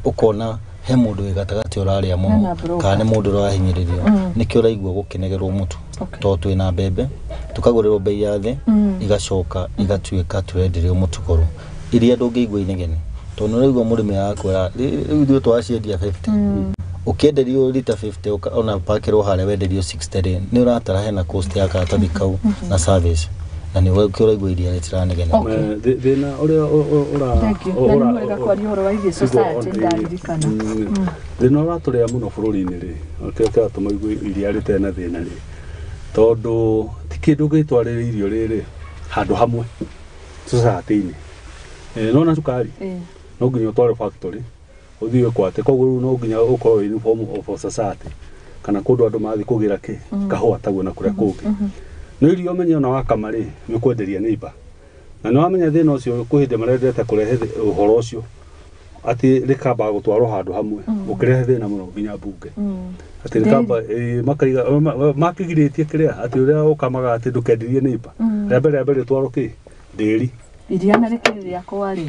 S1: ũkona he mũndũ wĩ gatagatĩ ũrarĩa mũno,
S2: Hena broker.
S1: kana nĩ mũndũ ũrahinyĩrĩrio. Nĩkĩo ũraigua gũkĩnegerwo mũtu, tondũ twĩna mbembe tũkagũrĩrwo mbei ya thĩ, igacoka igatuĩka tũrenderio mũtu goro. Iria ndũngĩigua inegene, tondũ nĩ ũraigua mũrĩmi arakwĩra rĩu ithuĩ twaciendia 50, ũkĩenderio rita 50, ona pakĩrwo harĩa wenderio 60 rĩ, nĩ ũratara hena cost ya karatathi kau na service, na nĩ ũraigua iria rĩtiranegena.
S2: Okay.
S3: Thĩna ũrĩa ũra
S2: Thank you. Na nĩ wega kwaria ũhoro wa irio society, ndaririkana.
S3: Thĩna ũratũrĩa mũno bũrũri-inĩ rĩ, kĩrĩa kĩratũma igue iria rĩtarĩ na thĩna rĩ, tondũ ti kĩndũ gĩtwarĩrĩirio rĩrĩ handũ hamwe society-inĩ. Nona cukari no nginya ũtware factory ũthiĩ ũkwate, koguo rĩu no nginya ũkorwo wĩ in form of a society kana kũndũ andũ mathiĩ kũgĩra kĩ kahũa taguo na kũrĩa kũngĩ. No iria ũmenye ona wakama rĩ, nĩ ũkwenderia neighbor, na nĩ wamenya thĩna ũcio kwĩ hĩndĩ marendete kũrehe ũhoro ũcio atĩ rĩkambaga gũtwarwo handũ hamwe, ũkĩrehe thĩna mũno nginya mbunge, atĩ rĩkamba makaiga makĩgirĩtie kĩrĩa atĩ ũrĩa ũkamaga atĩ ndũkenderie neighbor, rĩa mbere rĩtwarwo kĩ ndĩri.
S2: Iria na rĩkĩrĩ rĩakwa rĩ.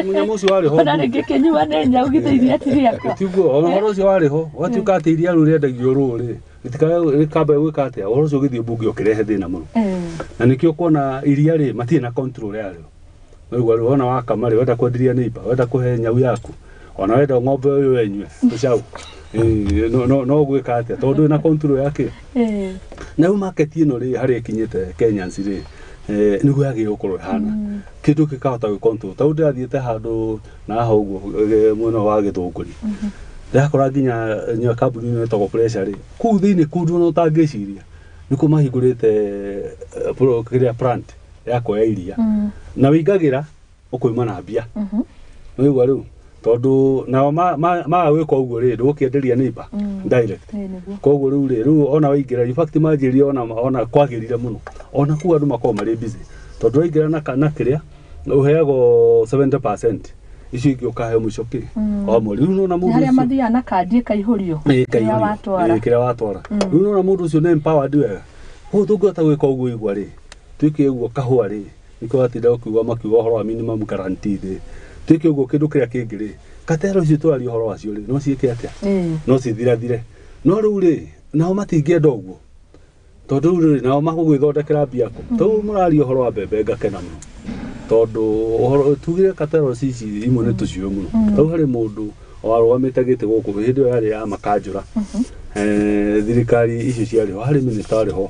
S3: Mũnyamũ ũcio warĩ ho.
S2: Ona rĩngĩ kĩnyua nĩ nyau, githĩ iria ti rĩakwa?
S3: Tiguo ona ũhoro ũcio warĩ ho, gwatuĩka atĩ iria rĩu rĩendagio rũrĩ rĩkamba gwĩka atĩa, ũhoro ũcio ũgĩthiĩ mbunge ũkĩrehe thĩna mũno. Na nĩkĩo kuona iria rĩ matirĩ na control yarĩo. Ũguo rĩ wona wakama rĩ, wenda kwenderia neighbor, wenda kũhe nyau yaku, ona wenda ng'ombe ũyũ ĩnyue tũcaũ, no gwĩka atĩa tondũ ndũrĩ na control yake. Na rĩu market ĩno rĩ, harĩa ĩkinyĩte Kenyans rĩ, nĩguo yagĩrĩirwo gũkorwo ĩhana kĩndũ gĩkahota gwĩ control. Ta rĩu ndĩrathiĩte handũ na haha ũguo, mwena wa Gĩthũngũri, ndĩrakora nginya kambuni ĩno ĩtagwo Pressure rĩ, kũu thĩinĩ kũndũ ona ũtangĩciria nĩkuo mahingũrĩte, kĩrĩa plant ya kuoya iria, na wĩingagĩra ũkoima na mbia. Nĩwaigua rĩu, tondũ nao maga gwĩka ũguo rĩ, ndũgũkĩenderia neighbor direct.
S2: Ĩĩ, nĩguo.
S3: Koguo rĩu rĩ, rĩu ona waingĩra, in fact manjĩrire ona kwagĩrire mũno, ona kũu andũ makoragwo marĩ busy, tondũ waingĩra na kĩrĩa ũheagwo 70%, icio ingĩ ũkaheo mũico kĩ wa mweri. Rĩu nona
S2: Nĩ
S3: mũndũ
S2: harĩa
S3: ũcio
S2: mathiaga na kandi ĩkaihũrio
S3: Ĩĩ,
S2: kĩrĩa
S3: kaihũrio.
S2: watwara.
S3: Ĩĩ, kĩrĩa watwara. Rĩu nona mũndũ ũcio nĩ empowered wega. Koguo tũngĩhota gwĩka ũguo igua rĩ, twĩke ũguo kahũa rĩ, nĩkĩo watinda ũkiuga makiuga ũhoro wa minimum guarantee rĩ, twĩke ũguo kĩndũ kĩrĩa kĩngĩ rĩ, katero icio tũraria ũhoro wacio rĩ, no ciĩke atĩa? No cithirathire. No rĩu rĩ, Nao matingĩenda ũguo tondũ rĩu rĩ nao magũgwĩthondekera mbia kũ? Tondũ mũraria ũhoro wa mbembe ngakena mũno tondũ ũhoro tugire katero ici imwe nĩ tũciũĩ mũno. Rĩu harĩ mũndũ warũgamĩte gĩtĩ gũkũ hĩndĩ ĩyo yarĩ ya makanjũra, thirikari icio ciarĩ ho, harĩ minister warĩ ho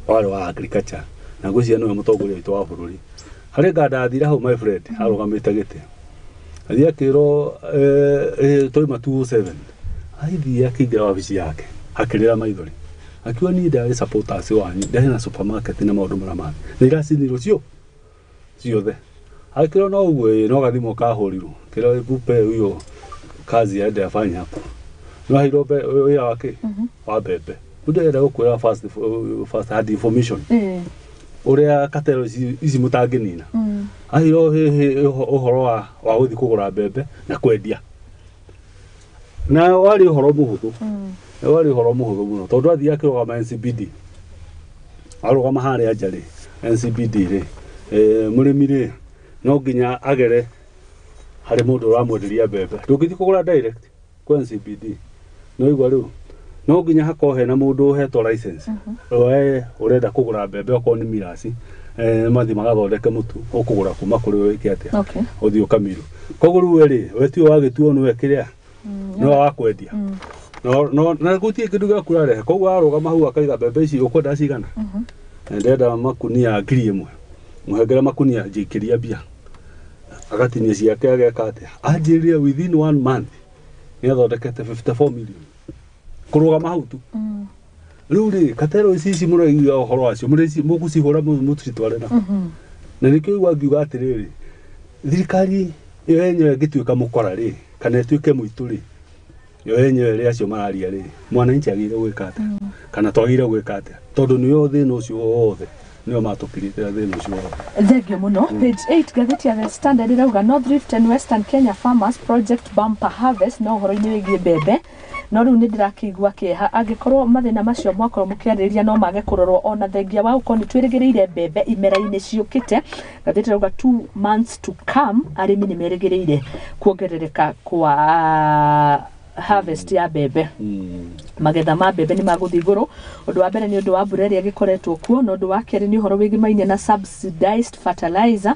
S3: warĩ wa agriculture na ngwĩciria nĩwe mũtongoria witũ wa bũrũri. Harĩ nganda athire hau, my friend, arũgamĩte gĩtĩ athiĩ akĩrwo twaima 207, aithiĩ akĩingĩra wabici yake akĩrĩra maithori akiuga niĩ ndarĩ supporters wanyu, ndarĩ na supermarket na maũndũ marĩa mangĩ na iracinirwo cio ciothe. Akĩrwo no ũguo ĩ no gathimũ kahũrirwo kĩrwo hebu pe huyo kazi aende afanye hapo no aheirwo wĩra wake wa mbembe. Mũndũ arenda gũkwĩra first hand information ũrĩa katero ici mũtangĩnina. Aheirwo ũhoro wa gũthiĩ kũgũra mbembe na kwendia na warĩ ũhoro mũhũthũ, warĩ ũhoro mũhũthũ mũno tondũ athiĩ akĩrũgama NCBD, arũgama harĩa nja rĩ NCBD rĩ, mũrĩmi rĩ no nginya agere harĩ mũndũ ũramwenderia mbembe. Ndũngĩthiĩ kũgũra direct kwa NCBD no igua rĩu no nginya hakorwo hena mũndũ ũhetwo license we ũrenda kũgũra mbembe okorwo nĩ mirasi, mathiĩ magathondeke mũtu ũkũgũra kuma kũrĩ we wĩke atĩa ũthiĩ ũkamiru. Koguo rĩu we rĩ we tiwe wagĩtuo nĩwe kĩrĩa nĩwe wa kwendia no na gũtirĩ kĩndũ gĩaku ũrarehe. Koguo arũgama hau akaiga mbembe ici ũkwenda cigana, ndĩrenda makunia 1000, mũhengere makunia njikĩria mbia agatinia ciake ageka atĩa anjĩrire within one month nĩ athondekete 54 million kũrũgama hau tu. Rĩu rĩ katero ici ici mũraigua ũhoro wacio mũgũcihũra mũcitware na na nĩkĩo igua ngiuga atĩrĩrĩ thirikari ĩyo yenyewe ĩngĩtuĩka mũkora rĩ kana ĩtuĩke mũitũ rĩ ĩyo yenyewe rĩ acio mararia rĩ mwananchi agĩrĩire gwĩka atĩa kana twagĩrĩire gwĩka atĩa tondũ nĩo thĩna ũcio wothe nĩo matũkirĩte thĩna ũcio wothe.
S2: Thank you mũno. Page 8 ngathĩti ya The Standard ĩrauga North Rift and Western Kenya Farmers Project Bumper Harvest no ũhoro-inĩ wĩgiĩ mbembe. No rĩu nĩ ndĩrakĩigua kĩeha angĩkorwo mathĩna macio mwakorwo mũkĩarĩrĩria no mage kũrorwo ona thengia wa gũkorwo nĩ twĩrĩgĩrĩire mbembe imera-inĩ ciũkĩte. Ngathĩti ĩrauga 2 months to come arĩmi nĩ merĩgĩrĩire kuongerereka kwa harvest ya mbembe. Magetha ma mbembe nĩ magũthiĩ igũrũ. Ũndũ wa mbere nĩ ũndũ wa mbura ĩrĩa ĩgĩkoretwo kuo, na ũndũ wa kerĩ nĩ ũhoro wĩgĩmainie na subsidized fertilizer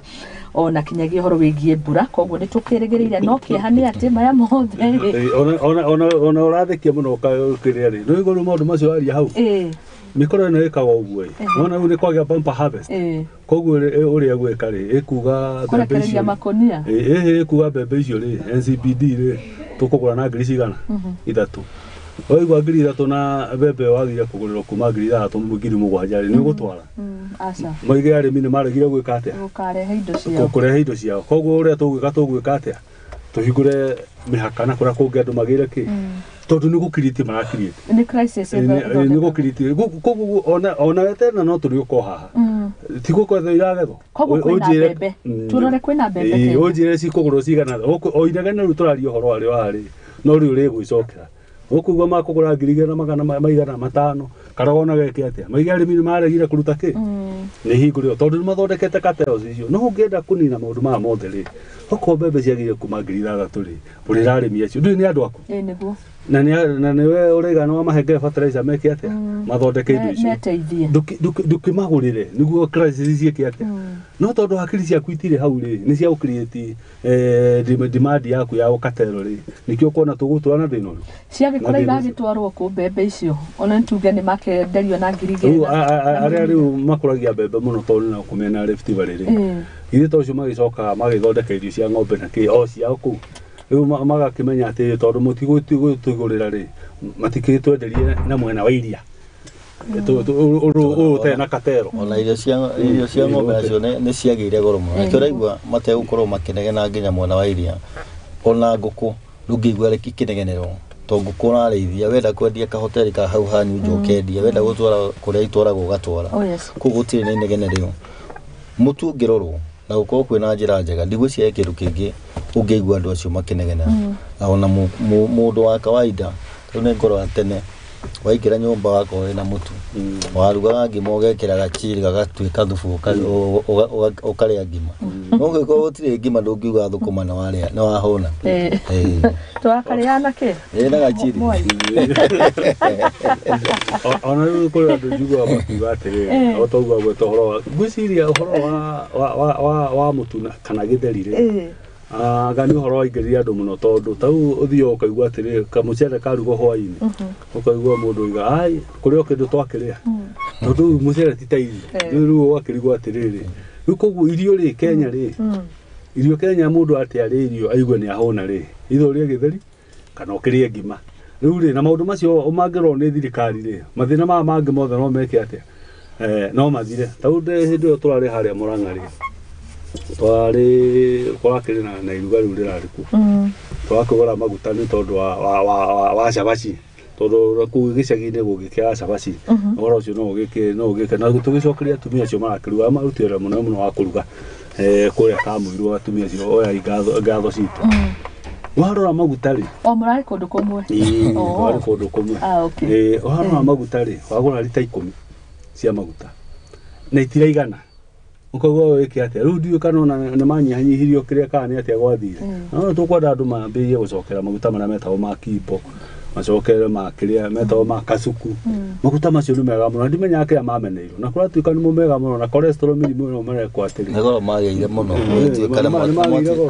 S2: ona kinyagia ũhoro wĩgiĩ mbura. Koguo nĩ tũkĩrĩgĩrĩire, no kĩeha nĩ atĩ maya mothe
S3: Ona ũrathĩkia mũno kĩrĩa rĩ nĩ igũrũ maũndũ macio waria hau mĩkoro ĩno ĩkaga ũguo ĩ nona rĩu nĩ kwagĩa bumper harvest. Koguo ũrĩa gwĩka rĩ ĩkuga mbembe
S2: kũrekereria
S3: icio
S2: makonia
S3: ĩkuga mbembe icio rĩ NCBD rĩ tũkũgũra na ngiri cigana ithatũ waigua 3000 na mbembe wagire kũgũrĩrwo kuma 6000 7,000 rĩ nĩ ũgũtwara.
S2: Aca
S3: Moige arĩmi nĩ maregire gwĩka atĩa
S2: gũkarehe indo ciao
S3: kũrehe indo ciao. Koguo ũrĩa tũgwĩka atĩa tũhingũre mĩhaka na kũrĩa kũngĩ andũ magĩre kĩ tondũ nĩ gũkirĩtie marakirĩtie
S2: nĩ crisis
S3: nĩ gũkirĩtie. Koguo ona wetena no tũrĩ haha ti gũkwetha iragethwo.
S2: Koguo kwĩna mbembe turore kwĩna mbembe Kenya.
S3: Ũnjĩre cikũgũrwo cigana o inegene rĩu tũraria ũhoro warĩ warĩ no rĩu rĩgwĩcokera ũkũigua makũgũra 2500 kana wona geke atĩa maige arĩmi nĩ maregire kũruta kĩ nĩ hingũrĩo tondũ nĩ mathondekete cartels icio. No ũngĩenda kũnina maũndũ maya mothe rĩ okorwo mbembe ciagĩrĩire kuma 6000 rĩ ũrĩra arĩmi acio ndũĩ nĩ andũ aku
S2: Ĩĩ nĩguo
S3: na nĩwe ũraiga nĩ wamahengere fertilizer meke atĩa mathondeke indo icio
S2: meteithie
S3: ndũkĩmagũrĩre nĩguo crisis ciĩke atĩa no tondũ hakiri ciaku itirĩ hau rĩ nĩ cia gũcreate demand yaku ya ũkatero rĩ nĩkĩo ũkuona tũgũtũra na thĩna ũyũ
S2: ciagĩkorwo
S3: Na thĩna ũcio.
S2: iragĩtwarwo kũ mbembe icio ona nĩtuge nĩ makenderio na ngiri
S3: Rĩu
S2: igĩrĩ
S3: arĩa rĩu makũragia mbembe mũno tondũ nĩ kũmena Rift Valley rĩ ithuĩ ta ũcio magĩcoka magĩthondeka irio cia ng'ombe na kĩ o ciao kũu rĩu magakĩmenya atĩ tondũ mũtigũtũgũrĩra rĩ matikĩtwenderie na mwena wa iria ũyũ ũtarĩ na katero.
S1: Ona irio cia ng'ombe nacio nĩ ciagĩire goro mũno. Nĩkĩo ũraigua mategũkorwo makĩnegena nginya mwena wa iria. Ona ngũkũ ndũngĩigua ikĩnegenerwo tondũ ngũkũ ũrarĩithia wenda kwendia kahoteri ka hau hanyu nja ũkendia wenda gũtwara kũrĩa itwaragwo ũgatwara.
S2: Oh yes.
S1: Koguo gũtirĩ na inegene rĩu. Mũtu ũngĩrorwo na gũkorwo kwĩna njĩra njega ndigwĩciria kĩndũ kĩngĩ ũngĩigua andũ acio makĩnegena. Ona mũndũ wa kawaida rĩu nĩ ngorora tene Waingĩra nyũmba wakorwo wĩna mũtu, warugaga ngima ũgekĩra gachiri gagatuĩka thubu, ũkarĩa ngima. No ũngĩkorwo gũtirĩ ngima ndũngiuga thũkũma nĩ warĩa nĩ wahũna.
S2: Twakarĩa na kĩ?
S1: Ĩ na gachiri.
S3: Ona rĩu kũrĩ andũ njiguaga makiuga atĩrĩrĩ, o ta ũguo agweta ũhoro wa, ngwĩciria ũhoro wa mũtu kana gĩtheri rĩ, anga nĩ ũhoro waingĩrire andũ mũno, tondũ ta rĩu ũthiaga ũkaigua atĩrĩrĩ, kamũcere karugwo hwaĩ-inĩ, ũkaigua mũndũ oiga ai kũrĩ o kĩndũ twakĩrĩa, tondũ rĩu mũcere ti ta irio. Rĩu ũgakĩrigwo atĩrĩrĩ, rĩu koguo irio rĩ Kenya rĩ, irio Kenya mũndũ atĩ arĩe irio aigue nĩ ahũna rĩ, ithe ũrĩe gĩtheri kana ũkĩrĩe ngima. Rĩu rĩ, na maũndũ macio mangĩrorwo nĩ thirikari rĩ, mathĩna maya mangĩ mothe no meke atĩa, no mathire. Ta rĩu hĩndĩ ĩyo tũrarĩ harĩa Mũrang'a rĩ, twarĩ kũrakĩrĩ na iruga rĩu rĩrarĩ kuo, tũrakĩgũra maguta nĩ tondũ wa cabaci, tondũ kũu gĩcagi-inĩ gũgĩkĩaga cabaci, ũhoro ũcio no ũgĩke no ũgĩke. Na tũgĩcokeria atumia acio marakĩruga, maruti wĩra mũnene mũno wa kũruga kũrĩa Kamũirũ, atumia acio oyai ngatho citũ. Warora maguta rĩ,
S2: o mũrarĩ kũndũ kũmwe?
S3: Twarĩ kũndũ kũmwe. Warora maguta rĩ, wagũra rita 10 cia maguta na itiraigana, ũkaigua wĩke atĩa? Rĩu ndiũĩ kana ona nĩ manyihanyihirio kĩrĩa kana nĩ atĩa gwathire. No tũkwenda andũ mambĩrĩrie gũcokera maguta marĩa metagwo ma kimbo, macokere ma kĩrĩa metagwo ma kasuku. Maguta macio nĩ mega mũno, ndimenyaga kĩrĩa mameneirwo, na kũratuĩka nĩmo mega mũno, na cholesterol mĩrimũ ĩno marekwo atĩrĩ,
S1: nĩ goro magĩire mũno, gũgĩtuĩka nĩ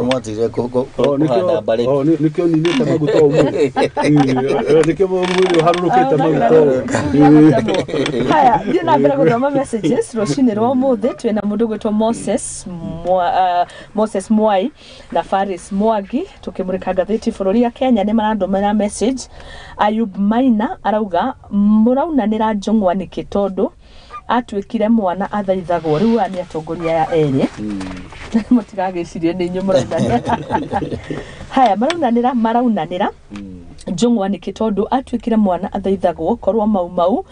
S1: mwatigire kũhanda mbarĩki.
S3: Nĩkĩo ninĩte maguta ũmũthĩ, nĩkĩo mwĩrĩ ũharũrũkĩte maguta ũũ.
S2: Haya, thiĩ na mbere gũthoma messages rũcinĩ rwa ũmũthĩ. Twĩna mũndũ ũgwĩtwo Moses Mwai na Faris Mwangi tũkĩmũrĩka ngathĩti bũrũri ya Kenya. Nĩ marandũmĩra message. Ayub Maina arauga mũraunanĩra Njũng'wa nĩkĩ, tondũ atuĩkire mwana athaithagwo. Rĩu aya nĩ atongoria aya erĩ, mũtigagĩcirie nĩ inyuĩ mũraunanĩra. Haya, maraunanĩra Njũng'wa nĩkĩ, tondũ atuĩkire mwana athaithagwo. Korwo Mau Mau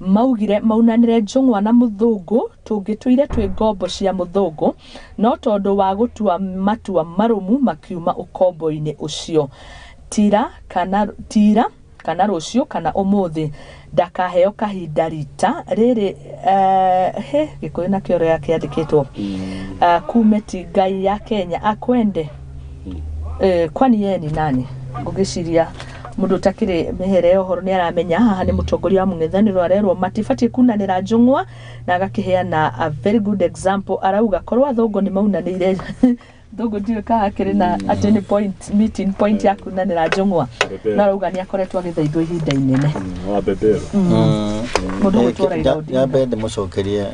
S2: maugire maunanĩre Njũng'wa na mũthũngũ, tũngĩtũire twĩ ngombo cia mũthũngũ, no tondũ wa gũtua matua marũmu makiuma ũkombo-inĩ ũcio. Tira kana rũciũ kana ũmũthĩ ndakaheo kahinda rita rĩrĩ. He Gĩkũyũ nakĩo ũrĩa kĩandĩkĩtwo, kume ti Ngai ya Kenya akwende, kwani yeye ni nani? Ngũgĩciria mũndũ ũtakĩrĩ mĩhere ya ũhoro nĩ aramenya haha nĩ mũtongoria wa mũng'ethanĩro arerwo matibatiĩ kunanĩra Njũng'wa, na agakĩheana a very good example. Arauga korwo athũngũ nĩ maunanĩire thũngũ, ndiũĩ kana akĩrĩ na atĩ nĩ point meeting point ya kunanĩra Njũng'wa, no arauga nĩ akoretwo agĩthaithwo ihinda inene.
S3: Wa beberu
S2: mũndũ ũgwĩtwo Raila Odinga.
S1: Nyambe ndĩmũcokerie,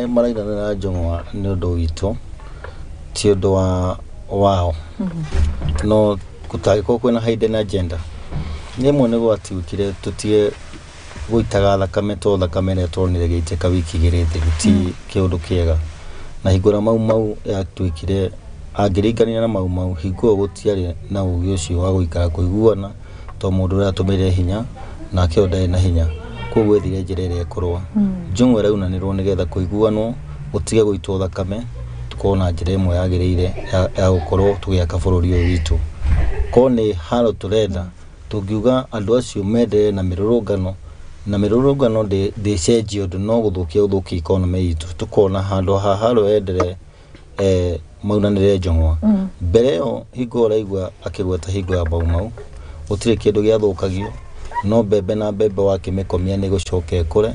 S1: marainanĩra Njũng'wa nĩ ũndũ witũ, ti ũndũ wa wao. No gũtangĩkorwo kwĩna hidden agenda, rĩmwe nĩ gwatuĩkire tũtige gũitaga thakame, to thakame ĩrĩa tuonire ĩgĩitĩka wiki igĩrĩ thiru ti kĩũndũ kĩega. Na hingo ĩrĩa Mau Mau yatuĩkire, angĩringania na Mau Mau, hingo ĩyo gũtiarĩ na ũgĩ ũcio wa gũikara kũiguana, to mũndũ ũrĩa atũmĩire hinya nake ũyũ ndarĩ na hinya, koguo ethire njĩra ĩrĩa ĩkũrũa. Njũng'wa ĩraunanĩrwo nĩgetha kũiguanwo, gũtige gũitwo thakame, tũkorwo na njĩra ĩmwe yagĩrĩire ya gũkorwo tũgĩaka bũrũri ũyũ witũ. Korwo nĩ haro tũrenda, tũngiuga andũ acio menderee na mĩrũrũngano, na mĩrũrũngano ndĩcenjie ũndũ, no gũthũkia gũthũkia economy itũ. Tũkona handũ ha haro yenderee, maunanĩre Njũng'wa. Mbere ĩyo hingo ũraigua akĩgweta hingo ya Mau Mau, gũtirĩ kĩndũ gĩathũkagio, no mbembe na mbembe wakĩmĩkomia nĩ ĩgũcoka ĩkũre,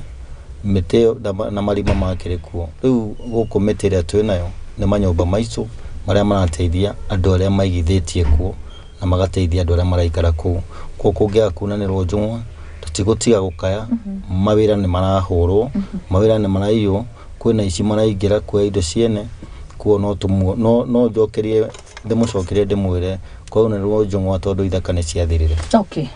S1: mĩtĩ ĩyo na marima makĩrĩ kuo. Rĩu gũkũ mĩtĩ ĩrĩa twĩnayo nĩ manyũmba maitũ marĩa marateithia andũ arĩa maigithĩtie kuo, na magateithia andũ arĩa maraikara kũu. Koguo kũngĩaga kunanĩrwo Njũng'wa, tũtigũtiga gũkaya, mawĩra nĩ marahũrwo, mawĩra nĩ maraiywo, kwĩna ici maraingĩra kuoya indo ciene, kuo no njokerie ndĩmũcokerie ndĩmwĩre kwaunanĩrwo Njũng'wa tondũ ithaka nĩ ciathirire.
S2: Okay.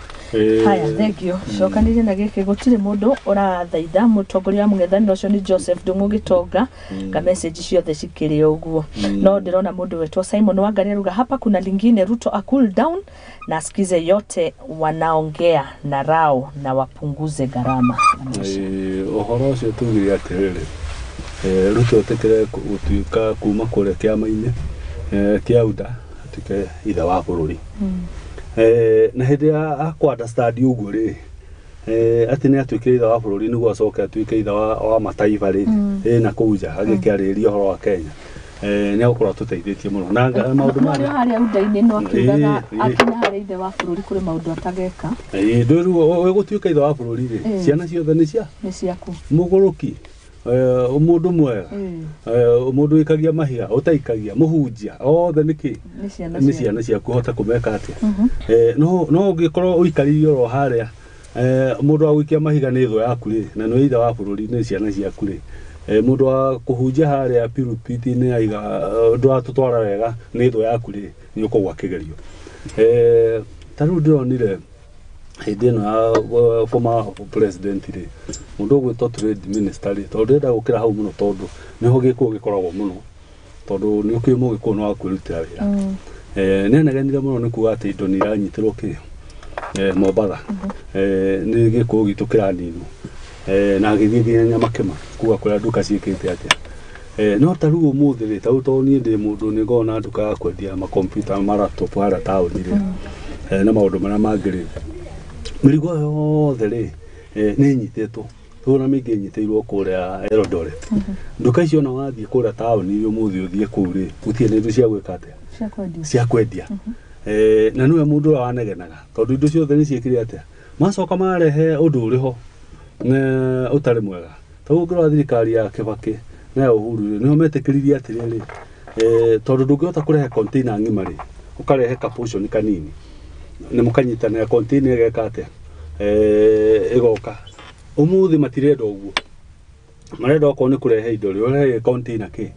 S2: Haya, thank you. Cokanĩrie na gĩkĩ, gũtirĩ mũndũ ũrathaitha mũtongoria wa mũng'ethanĩro ũcio nĩ Joseph Ndung'u Gĩtonga, ka message ciothe cikĩrĩ ũguo. No ndĩrona mũndũ wetwo Simon Wangari aruga hapa kuna lingine, Ruto a cool down na asikize yote wanaongea na rao na wapunguze gharama.
S3: Ũhoro ũcio tugire atĩrĩrĩ, Ruto etĩkĩre gũtuĩka kuma kũrĩa kĩama-inĩ kĩa UDA atuĩke ithe wa bũrũri. Na hĩndĩ ya akũ understand ũguo rĩ, Atĩ nĩ atuĩkire ithe wa bũrũri nĩguo acoke atuĩke ithe wa mataifa rĩ na kũu nja agĩkĩarĩrĩria ũhoro wa Kenya. Nĩ egũkorwo atũteithĩtie mũno na maũndũ
S2: marĩa harĩa unda-inĩ no akiugaga akinya harĩa ithe wa bũrũri kũrĩ maũndũ atageka.
S3: Ndũĩ gũtuĩka ithe wa bũrũri rĩ ciana ciothe nĩ cia
S2: nĩ ciaku
S3: mũgũrũki mũndũ mwega mũndũ wĩkagia mahiga ũtaikagia mũhunjia othe nĩkĩ nĩ ciana ciaku hota kũmeka atĩa. No ũngĩkorwo ũikarĩire oro harĩa mũndũ wa gũikia mahiga nĩ thũ yaku rĩ na nĩ ithe wa bũrũri nĩ ciana ciaku rĩ mũndũ wa kũhunjia harĩa pirupiti-inĩ aiga ndũratũtwara wega nĩ thũ yaku rĩ nĩ ũkũgwa kĩgerio. Ta rĩu ndĩronire hĩndĩ ĩno ya former president rĩ mũndũ ũgwĩtwo trade minister rĩ tondũ ndĩrenda gũkĩra hau mũno tondũ nĩho gĩkũyũ gĩkoragwo mũno tondũ nĩ ũkĩũĩ mũgĩkũyũ nĩ wa kwĩrutĩra wĩra. Nĩ anegenire mũno nĩ kuga atĩ indo nĩ iranyitĩrwo kĩ Mombatha nĩ gĩkũyũ gitũ kĩraninwo na agĩthiĩ nginya Nyamakĩma kuga kũrĩa nduka ciĩkĩte atĩa. No ta rĩu ũmũthĩ rĩ ta rĩu tondũ niĩ ndĩ mũndũ nĩ ngoragwo na nduka ya kwendia makompiuta ma laptop harĩa taũni rĩ na maũndũ marĩa mangĩ rĩ mĩrigo yothe rĩ nĩ ĩnyitĩtwo tũna mĩingĩ ĩnyitĩirwo kũrĩa Eldoret. Nduka icio ona wathiĩ kũrĩa taũni ũmũthĩ ũthiĩ kũu rĩ gũtirĩ na indo cia gwĩka atĩa cia kwendia. Na nĩwe mũndũ ũrĩa wanegenaga tondũ indo ciothe nĩ ciĩkire atĩa macoka marehe ũndũ ũrĩ ho ũtarĩ mwega. Ta rĩu ũngĩrora thirikari ya Kibaki na ya Uhuru rĩ nĩho metĩkĩririe atĩrĩrĩ tondũ ndũngĩhota kũrehe container ng'ima rĩ ũkarehe ka portion kanini nĩ mũkanyitanĩra container ĩgeka atĩa ĩgoka. Ũmũthĩ matirenda ũguo marenda okorwo nĩ kũrehe indo rĩ ũrehe container kĩ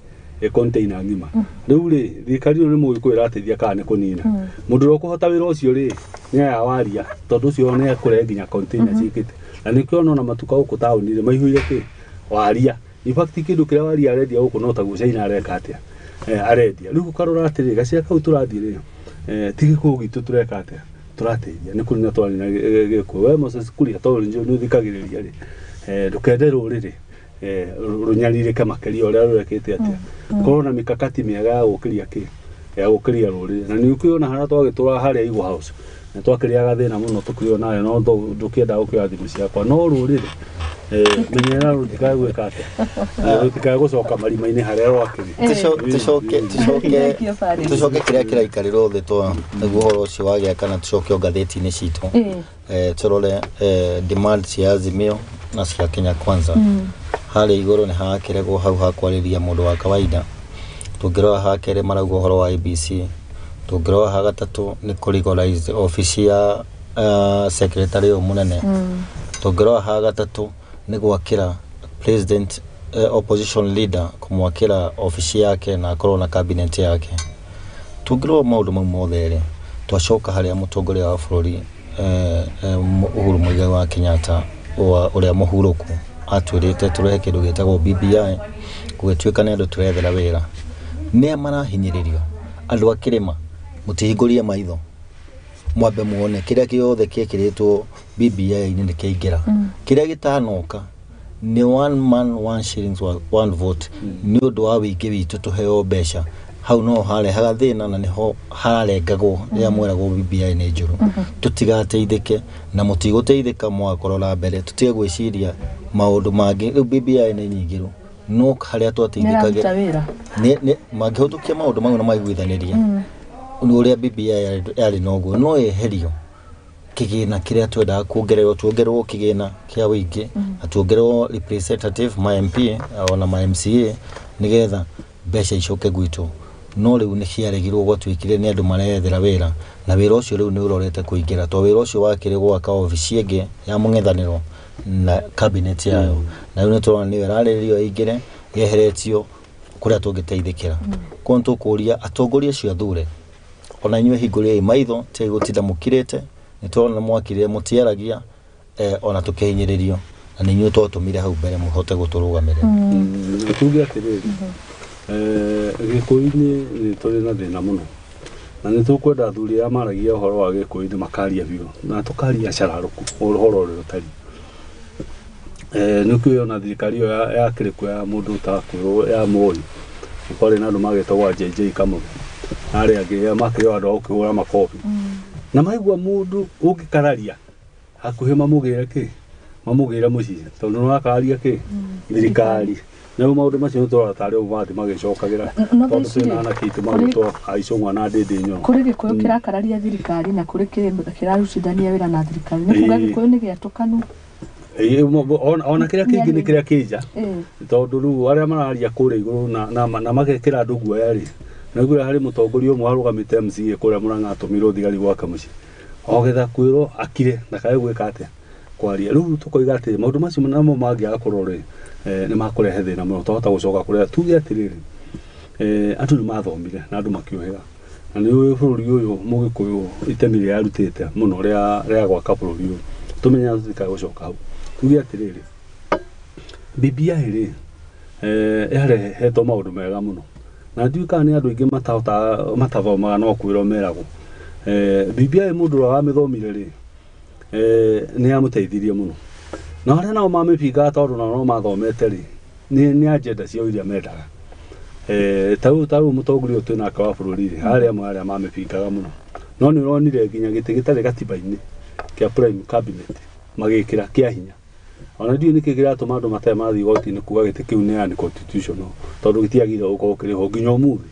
S3: container ng'ima. Rĩu rĩ thirikari ĩno nĩ mũgĩkũyũ ĩrateithia kana nĩ kũnina mũndũ ũrĩa ũkũhota wĩra ũcio rĩ nĩ aya waria tondũ ũcio nĩ ekũrehe nginya container ciĩkĩte na nĩkĩo ona matuka gũkũ taũni rĩ maihũire kĩ waria. In fact kĩndũ kĩrĩa waria arendia gũkũ no taguo China areka atĩa arendia. Rĩu ũkarora atĩrĩ gacĩra kau tũrathiĩ rĩ ti gĩkũyũ gitũ tũreka atĩa tũrateithia nĩ kũnina tũranina gĩkũyũ. We Moses Kuria tondũ nĩ ũthikagĩrĩria rĩ ndũkende rũrĩrĩ rũnyarirĩke makĩria ũrĩa rũrekĩte atĩa korwo na mikakati mĩega ya gũkĩria kĩ ya gũkĩria rũrĩrĩ. Na nĩ ũkĩona harĩa twagĩtũra harĩa Eagle House nĩ twakĩrĩaga thĩna mũno tũkĩrĩo nayo no ndũkĩendaga gũkĩoya thimũ ciakwa no rũrĩrĩ menyerera rũtikae gwĩka atĩa rũtikae gũcoka marima-inĩ harĩa rwakĩrĩ.
S1: Tũcoke kĩrĩa kĩraikarĩrwo thĩ twa nĩguo ũhoro ũcio wagĩa kana tũcoke o ngathĩti-inĩ citũ tũrore demand cia Azimio na cia Kenya Kwanza. Harĩa igũrũ nĩ hakĩregwo hau hakwarĩria mũndũ wa kawaida. Tũngĩrora hakerĩ marauga ũhoro wa ABC. Tũngĩrora ha gatatũ nĩ kũ legalize obici ya secretary ũyũ mũnene. Tũngĩrora ha gatatũ nĩ gwakĩra president opposition leader kũmwakĩra obici yake na akorwo na cabinet yake. Tũngĩrora maũndũ mau mothe rĩ twacoka harĩa mũtongoria wa bũrũri Uhuru Muigai wa Kenyatta ũrĩa mũhurũku atwĩrĩte tũrehe kĩndũ gĩtagwo BBI gũgĩtuĩka nĩ andũ tũrethera wĩra. Nĩa marahinyĩrĩrio andũ a kĩrĩma mũtihingũrie maitho mwambe muone kĩrĩa gĩothe kĩekĩrĩtwo BBI-inĩ nĩ kĩaingĩra. Kĩrĩa gĩtanoka nĩ one man one shillings one vote nĩ ũndũ wa wĩingĩ witũ tũheo mbeca hau no harehaga thĩna na nĩho hararengagwo rĩrĩa mweragwo BBI nĩ njũru. Tũtigateithĩke na mũtigũteithĩka mwakũrora mbere tũtige gwĩciria maũndũ mangĩ. Rĩu BBI nĩ nyingĩru no harĩa twateithĩkagĩra nĩ mangĩhũtũkia maũndũ mau na maiguithanĩrie ũrĩa BBI yarĩ noguo no yeherio kĩgĩna kĩrĩa twendaga kuongererwo tuongererwo kĩgĩna kĩa wĩingĩ na tuongererwo representative ma MP ona ma MCA nĩgetha mbeca icoke gwitũ. No rĩu nĩ ciaregirwo gwatuĩkire nĩ andũ marethera wĩra na wĩra ũcio rĩu nĩ ũrorete kũingĩra to wĩra ũcio wakĩrĩ gwaka obici ĩngĩ ya mũng'ethanĩro na cabinet yayo na rĩu nĩ tũrona nĩyo ĩrarĩrĩrio ĩingĩre yeheretio kũrĩa tũngĩteithĩkĩra. Koguo nĩtũkũria atongoria acio athure ona inyuĩ hingũriai maitho tigai gũtinda mũkirĩte nĩ tũrona mwakirire mũtiaragia ona tũkĩhinyĩrĩrio na nĩ inyuĩ twatũmire hau mbere mũhote gũtũrũgamĩrĩra.
S3: Tuge atĩrĩrĩ gĩkũyũ-inĩ nĩ tũrĩ na thĩna mũno na nĩ tũkwenda athuri arĩa maragia ũhoro wa gĩkũyũ-inĩ makaria biũ na tũkaria cararũku ũhoro ũrĩa ũtariĩ. Nĩ ũkĩũĩ ona thirikari ĩyo yakĩrĩ kuo ya mũndũ ũtakwĩrwo ya Moi kwarĩ na andũ magĩtagwo JJ Kamau na arĩa angĩ makĩrĩ andũ a gũkĩhũra makobi na maigua mũndũ ũngĩkararia hakuhĩ mamũgĩre kĩ mamũgĩre mũciĩ tondũ nĩ wakararia kĩ thirikari. Na rĩu maũndũ macio nĩ tũrona tarĩ o marathiĩ magĩcokagĩra
S2: No thaa
S3: tondũ
S2: ici
S3: twĩna
S2: rĩ,
S3: anake aitũ
S2: kũrĩ-
S3: magĩtwo aicũng'wa na Ndĩndĩ Nyoro.
S2: Kũrĩ Gĩkũyũ kĩrakararia thirikari na kũrĩ kĩrarutithania wĩra na thirikari, nĩ kuga
S3: Ĩĩ.
S2: Gĩkũyũ nĩ gĩatũkanu.
S3: Ĩĩ, ona kĩrĩa kĩngĩ nĩ kĩrĩa kĩnja
S2: Ĩĩ.
S3: tondũ rĩu arĩa mararia kũrĩa igũrũ na magekĩra andũ guoya rĩ, naiguire harĩ mũtongoria ũmwe warũgamĩte MCA kũrĩa Mũrang'a atũmirwo thigari gwake mũciĩ ogetha kwĩrwo akire ndakae gwĩka atĩa kwaria. Rĩu tũkoiga atĩ maũndũ macio namo mangĩaga kũrorwo rĩ, nĩ makũrehe thĩna mũno twahota gũcoka kũrĩa tuge atĩrĩrĩ, andũ nĩ mathomire na andũ makĩũhĩga na nĩ ũĩ bũrũri ũyũ mũgĩkũyũ itemi rĩrĩa arutĩte mũno rĩa gwaka bũrũri ũyũ, tũmenye tũtikae gũcoka hau. Tuge atĩrĩrĩ, BBI rĩ, yarehetwo maũndũ mega mũno na ndiũĩ kana nĩ andũ aingĩ matahotaga matathomaga no kwĩrwo meragwo. BBI mũndũ ũrĩa wamĩthomire rĩ, nĩ yamũteithirie mũno, na arĩa nao mamĩbingaga tondũ nao no mathomete rĩ, nĩ agenda ciao iria mendaga. Ta rĩu mũtongoria ũyũ twĩnake wa bũrũri rĩ, harĩ amwe arĩa mamĩbingaga mũno, no nĩ ũronire nginya gĩtĩ gĩtarĩ gatiba-inĩ kĩa prime cabinet magĩkĩra kĩa hinya. Ona ndiũĩ nĩkĩ kĩratũma andũ matarĩ mathiĩ igoti-inĩ kuga gĩtĩ kĩu nĩ unconstitutional tondũ gĩtiagĩrĩire gũkorwo kĩrĩ ho nginya ũmũthĩ,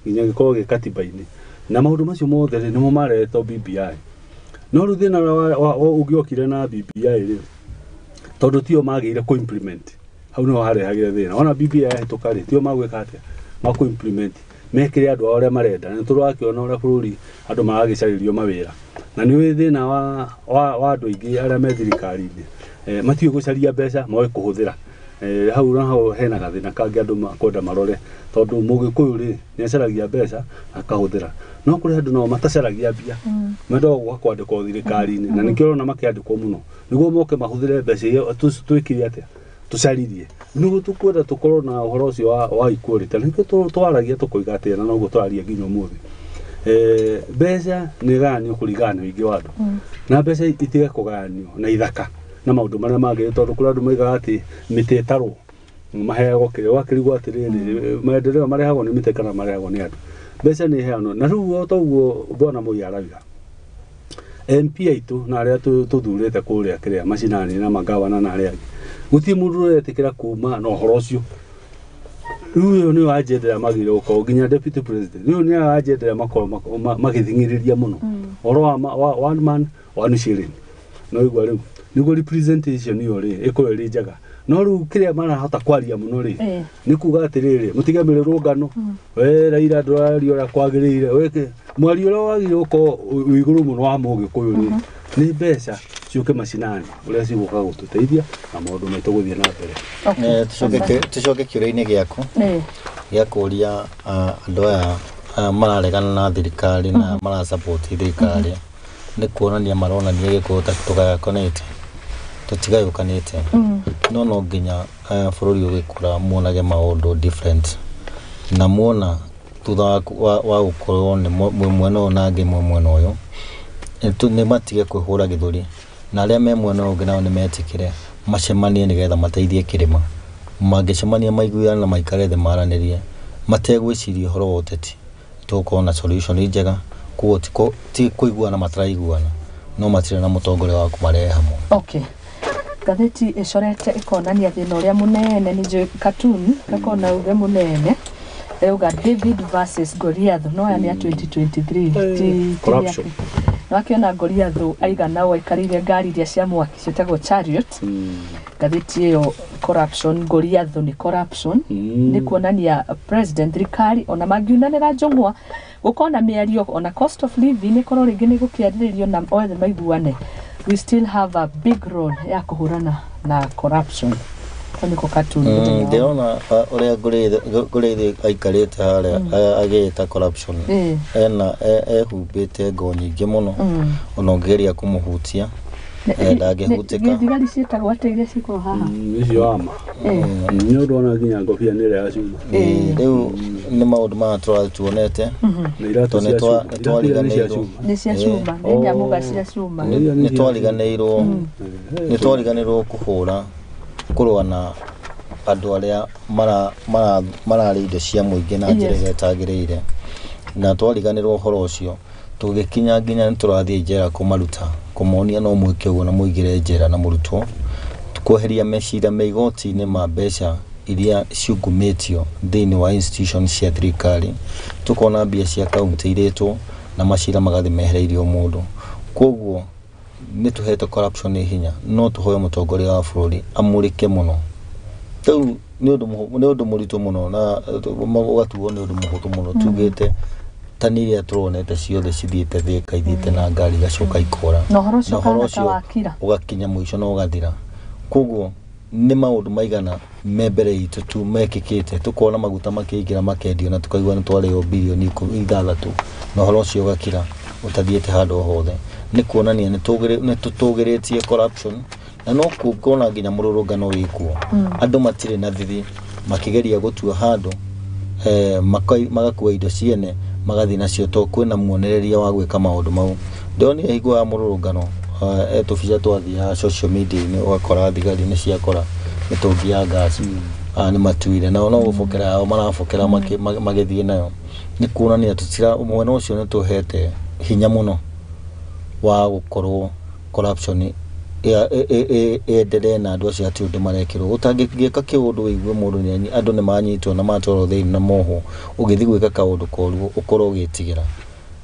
S3: nginya gĩkorwo gĩ katiba-inĩ. Na maũndũ macio mothe rĩ, nĩmo marehetwo BBI. No rĩu thĩna ũrĩa ũngĩokire na BBI rĩ, tondũ tio magĩire kũ implement, hau niho harehagĩra thĩna. Ona BBI yahĩtũka rĩ, tio magwĩka atĩa, makũ implement mekĩre andũ ao ũrĩa marenda. Na nĩtũrakĩona ũrĩa bũrũri andũ maragĩcarĩrio mawĩra, na nĩ ũĩ thĩna wa andũ aingĩ arĩa me thirikari-inĩ, matiũĩ gũcaria mbeca, moĩ kũhũthĩra. Hau naho hena gathĩna kangĩ andũ makwenda marore, tondũ mũgĩkũyũ rĩ nĩ acaragia mbeca akahũthĩra, no kũrĩ andũ nao matacaragia mbia, mendaga gũka kwandĩkwo thirikari-inĩ, na nĩkĩo ũrona makĩandĩkwo mũno nĩguo moke mahũthĩre mbeca iria twĩkire atĩa tũcaririe. Nĩguo tũkwenda tũkorwo na ũhoro ũcio wa equality, na nĩkĩo twaragia tũkoiga atĩ na noguo tũraria nginya ũmũthĩ. Mbeca nĩ gayanio kũringana na ũingĩ wa andũ, na mbeca itige kũgayanio na ithaka na maũndũ marĩa mangĩ, tondũ kũrĩ andũ moigaga atĩ mĩtĩ ĩtarwo maheagwo kĩrĩa, ũgakĩrigwo atĩrĩrĩ, maendeleo marehagwo nĩ mĩtĩ kana marehagwo nĩ andũ? Mbeca nĩ iheanwo. Na rĩu o toguo bwana Moi arauga, MP aitũ na arĩa tũthurĩte kũrĩa kĩrĩa macinani na magavana na arĩa angĩ, gũtirĩ mũndũ ũretĩkĩra kuma na ũhoro ũcio. Rĩu ĩyo nĩyo agenda ĩrĩa magĩrĩirwo gũkorwo nginya deputy president, ĩyo nĩyo agenda ĩrĩa makorwo magĩthing'ĩrĩria mũno, ũhoro wa one man one shilling. No igua rĩu nĩguo representation ĩyo rĩ ĩkorwo ĩrĩ njega. No rĩu kĩrĩa marahota kwaria mũno rĩ, nĩ kuga atĩrĩrĩ, mũtige mĩrũrũngano, we Raila ndũraria ũrĩa kwagĩrĩire, weke mwario ũrĩa wagĩrĩire gũkorwo wĩ igũrũ mũno wa mũgĩkũyũ rĩ, nĩ mbeca ciũke macinani ũrĩa cigũka gũtũteithia na maũndũ maitũ gũthiĩ na mbere.
S1: Tũcoke kĩũria-inĩ gĩaku gĩa kũria, andũ aya mararegana na thirikari na marasupport thirikari nĩ kuonania maronania Gĩkũyũ ta tũgayakanĩte, tũtigayũkanĩte. No nginya bũrũri ũgĩkũra muonage maũndũ different, na muona thutha wa gũkorwo nĩ mwĩ mwena ũyũ na angĩ mwĩ mwena ũyũ, nĩ matige kwĩhũra gĩthũri, na arĩa me mwena ũyũ ũngĩ nao nĩ metĩkĩre macemanie nĩgetha mateithie kĩrĩma. Mangĩcemania maiguane na maikare thĩ maranĩrie mategwĩciria ũhoro wa ũteti, tũgũkorwo na solution njega. Koguo ti kũiguana mataraiguana, no matirĩ na mũtongoria wa kũmarehe hamwe.
S2: Okay, ngathĩti ĩcorete ĩkonania thĩna ũrĩa mũnene, nĩ njũĩ cartoon gakona uge mũnene ĩrauga David versus Goliath, no aya nĩ a 2023, ti
S3: Corruption.
S2: Nĩwakĩona Goliath aigana ũũ aikarĩire ngari iria cia mwaki ciĩtagwo chariot. Ngathĩti ĩyo corruption, Goliath nĩ corruption. Nĩ kuonania president, thirikari ona mangiunanĩra njũng'wa gũkorwo na mĩario, ona cost of living ĩkorwo rĩngĩ nĩ gũkĩarĩrĩrio na othe maiguane, we still have a big role ya kũhũrana na corruption. Kau nĩko cartoon mũthenya wa-
S1: Ndĩrona ũrĩa Ngũrĩithi aikarĩte harĩa agĩĩta corruption. Ena ehumbĩte ngo nyingĩ mũno, ona ũngĩgeria kũmũhutia ndangĩhutĩka.
S2: Thigari ciĩtagwo atĩa iria cikorwo haha?
S3: Icio ama nĩ ũndũ ona nginya ngobia nĩ ĩrĩa ya cuma.
S1: Rĩu nĩ maũndũ maya tuonete
S3: na iratũ
S1: tondũ
S3: cia cuma.
S1: nĩ
S3: Iratũ iria nĩ cia
S1: twariganĩirwo.
S3: cuma.
S2: Nĩ cia cuma, nĩ nyamũga cia cuma.
S3: Iria nĩ
S1: nĩ
S3: cia
S1: twariganĩirwo, nĩ twariganĩirwo kũhũra kũrũa na andũ arĩa mararĩa indo cia mũingĩ na njĩra ĩrĩa ĩtagĩrĩire, na twariganĩrwo ũhoro ũcio tũgĩkinya nginya nĩ tũrathiĩ njera kũmaruta. Kũmonia no mwĩke ũguo na mũingĩre njera na mũrutwo. Kweheria meciria me igoti-inĩ ma mbeca iria ciungumĩtio thĩinĩ wa institution cia thirikari. Tukona mbia cia kaunti irĩtwo na macira magathiĩ mehereirio mũndũ. Koguo nĩ tũhete corruption hinya, no tũhoe mũtongoria wa bũrũri amũrĩke mũno. Rĩu nĩ ũndũ mũritũ mũno na ũgatuo nĩ ũndũ mũhũthũ mũno. Tugĩte tani iria tũronete ciothe cithiĩte Thika, ithiĩte na ngari igacoka ikora.
S2: Na ũhoro ũcio ũkahana ta wakira.
S1: Ũgakinya mũico na ũgathira. Koguo nĩ maũndũ maigana me mbere itũ tu mekĩkĩte, tukona maguta makĩingĩra makendio na tukaigua nĩ twarĩo bilioni 6 na ũhoro ũcio ũgakira ũtathiĩte handũ o hothe. Nĩ kuonania nĩ tũtũgĩrĩtie corruption na no kuona nginya mũrũrũngano wĩkuo. Andũ matirĩ na thithi makĩgeria gũtua handũ magakua indo ciene magathiĩ nacio to kwĩna muonereria wa gwĩka maũndũ mau. Ndonire hingo ya mũrũrũngano tũbica twathiaga social media-inĩ ũgakora thigari nĩ ciakora mĩtũngi ya gas nĩ matuire nao no gũbokera yao marabokera magĩthiĩ nayo. Nĩ kuonania mwena ũcio nĩ tũhete hinya mũno wa gũkorwo corruption endelee na andũ acio hatirĩ ũndũ marekĩrwo. Ũtangĩgĩka kĩũndũ wĩigue mũndũ nĩ andũ nĩ manyitwo na matwarwo thĩinĩ na mohwo, ũgĩthiĩ gwĩka kaũndũ koru ũkorwo ũgĩtigĩra.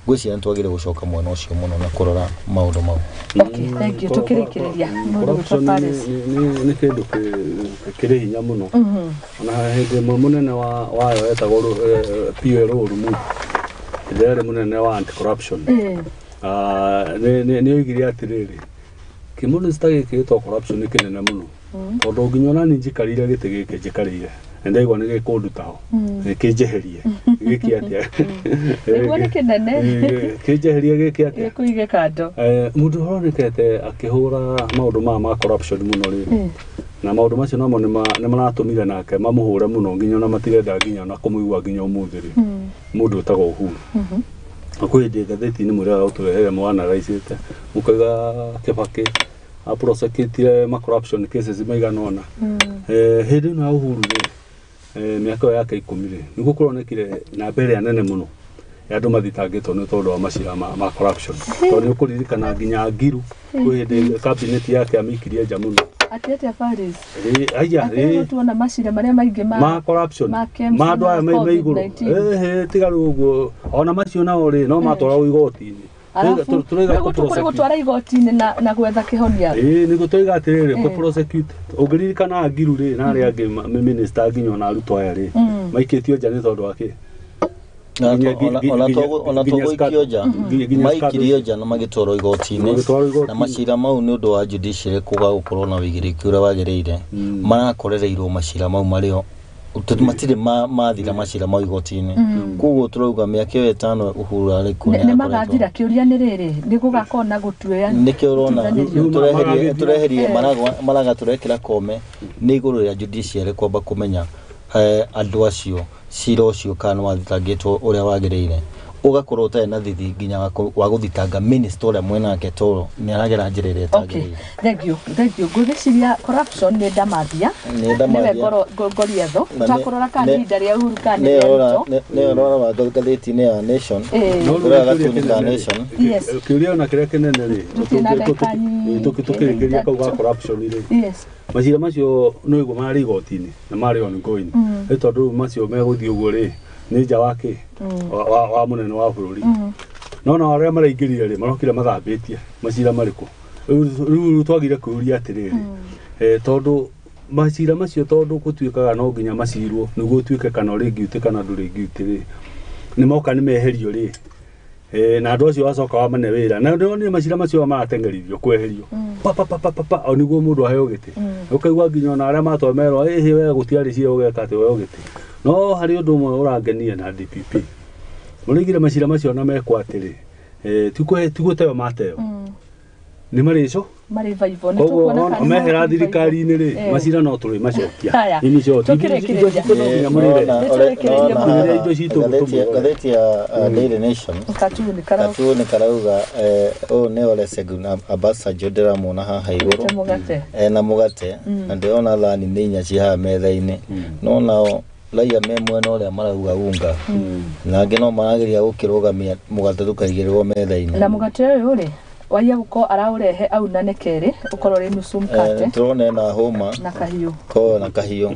S1: Ngwĩciria nĩ twagĩrĩire gũcoka mwena ũcio mũno na kũrora maũndũ mau.
S2: Okay, thank you. Tukĩrĩkĩrĩria mũndũ gwĩtwo Paris.
S3: Nĩ kĩndũ kĩrĩ hinya mũno. Ona hĩndĩ ĩmwe mũnene wayo etagwo PLO Rumuku, hĩndĩ ĩrĩa mũnene wa anti corruption nĩ oigire atĩrĩrĩ, kĩmũnĩsta gĩkĩ gĩtagwo corruption nĩ kĩnene mũno tondũ nginya ona niĩ njikarĩire gĩtĩ gĩkĩ njikarĩire ndaigua nĩ gĩkũnduta ho gĩkĩnjeherie gĩkĩ atĩa
S2: nĩguo nĩ kĩnene
S3: kĩnjeherie gĩkĩ atĩa
S2: gĩkũige kando.
S3: Mũndũ ũronekete akĩhũra maũndũ ma corruption mũno rĩ, na maũndũ macio namo nĩ maratũmire nake mamũhũre mũno nginya ona matirenda nginya ona kũmũigua nginya ũmũthĩ rĩ, mũndũ ũtagwo Uhuru. Kwĩ hĩndĩ ngathĩti-inĩ mũrĩa ũtũrehere mwanaraicĩte mũkauga Kibaki aprosecutire ma corruption cases maigana ũna. Hĩndĩ ĩno ya Uhuru rĩ, mĩaka ĩyo yake 10 rĩ, nĩguo kũronekire namba ĩrĩa nene mũno ya andũ mathitangĩtwo nĩ tondũ wa macira ma corruption. Tondũ nĩ ũkũririkana nginya Ngiru kwĩ hĩndĩ cabinet yake amĩikirie nja mũno.
S2: Atĩ atĩa Paris?
S3: Aya
S2: rĩ tuona macira marĩa maingĩ
S3: ma corruption ma andũ aya me igũrũ. Tiga rĩu ũguo ona macio nao rĩ no matwaragwo igoti-inĩ.
S2: Gũtwara igoti-inĩ na gwetha kĩhonia.
S3: Nĩguo tũiga atĩrĩrĩ kũ prosecute. Ũngĩririkana Ngiru rĩ na arĩa angĩ minister nginya ona arutwo aya rĩ maikĩtio nja nĩ tondũ wa kĩ?
S1: Ona tũgũikio nja, maikirio nja na magĩtwarwo igoti-inĩ na macira mau nĩ ũndũ wa judiciary kuga gũkorwo na ũigĩrĩrĩki ũrĩa wagĩrĩire. Marakorereirwo macira mau marĩo matirĩ mathira macira mau igoti-inĩ. Koguo tũrauga mĩaka ĩyo 5 Uhuru arĩ kuo
S2: nĩ magathira. Kĩũria nĩ rĩrĩ, nĩ gũgakorwo na gũtuĩa
S1: nĩkĩo ũrona tũreherie maraga tũrekĩra kome nĩ igũrũ rĩa judiciary kwamba kũmenya andũ acio cira ũcio kana wathitangĩtwo ũrĩa wagĩrĩire, ũgakorwo ũtarĩ na thithi nginya wa gũthitanga minister ũrĩa mwenake toro nĩ aragera njĩra ĩrĩa ĩtagĩrĩire.
S2: Thank you, thank you. Ngwĩciria corruption nĩ ndamathia, nĩwe ngoriatho tũtakũrora kana ihinda rĩa Uhuru kana nĩ rĩa Ruto.
S1: Nĩ ũrora ngathĩti-inĩ ya Nation, ũrora gatuni ka Nation.
S3: Kĩũria ona kĩrĩa kĩnene rĩ, tũkĩrĩkĩria kau ga corruption rĩ, macira macio nĩ ũguo marĩ igoti-inĩ na marĩ ongoing, nĩ tondũ macio megũthiĩ ũguo rĩ nĩ nja wa kĩ wa mũnene wa bũrũri. No na arĩa maraingĩrire rĩ marokire mathambĩtie macira marĩkũ. Rĩu twagire kwĩyũria atĩrĩrĩ, tondũ macira macio tondũ gũtuĩkaga no nginya macirwo nĩguo ũtuĩke kana ũrĩ guilty kana ndũrĩ guilty rĩ, nĩ moka nĩ meherio rĩ, na andũ acio wacoka wamane wĩra na ndĩronire macira macio marateng'erithio kweherio pa pa pa pa pa o nĩguo mũndũ aheo gĩtĩ. Ũkaigua nginya ona arĩa matwa merwo ĩhĩ we gũtiarĩ cira ũgeka atĩ weo gĩtĩ. No harĩ ũndũ ũmwe ũrangenia na DPP, mũrĩigire macira macio na mekwo atĩrĩ, ti gũteo mateo, nĩ marĩco
S2: marĩ vaivo, nĩ tũkuona kana
S3: mehera thirikari-inĩ rĩ macira no tũrĩ macokia.
S1: Ngathĩti ya Daily Nation katuni karauga ũyũ nĩ Olusegun Obasanjo ndĩramuona haha igũrũ ena mũgate na ndĩrona thani nĩ inya ci haha metha-inĩ, no nao raia me mwena ũrĩa marauga unga na angĩ no marageria gũkĩrũgamia mũgate ndũkaigĩrĩrwo metha-inĩ.
S2: Na mũgate ũyũ rĩ Waiya guko araurehe aunane kerĩ ũkorwo ũrĩ nusu mkate
S1: Tũrona ĩna hũma
S2: na kahiũ
S1: ko na kahiũ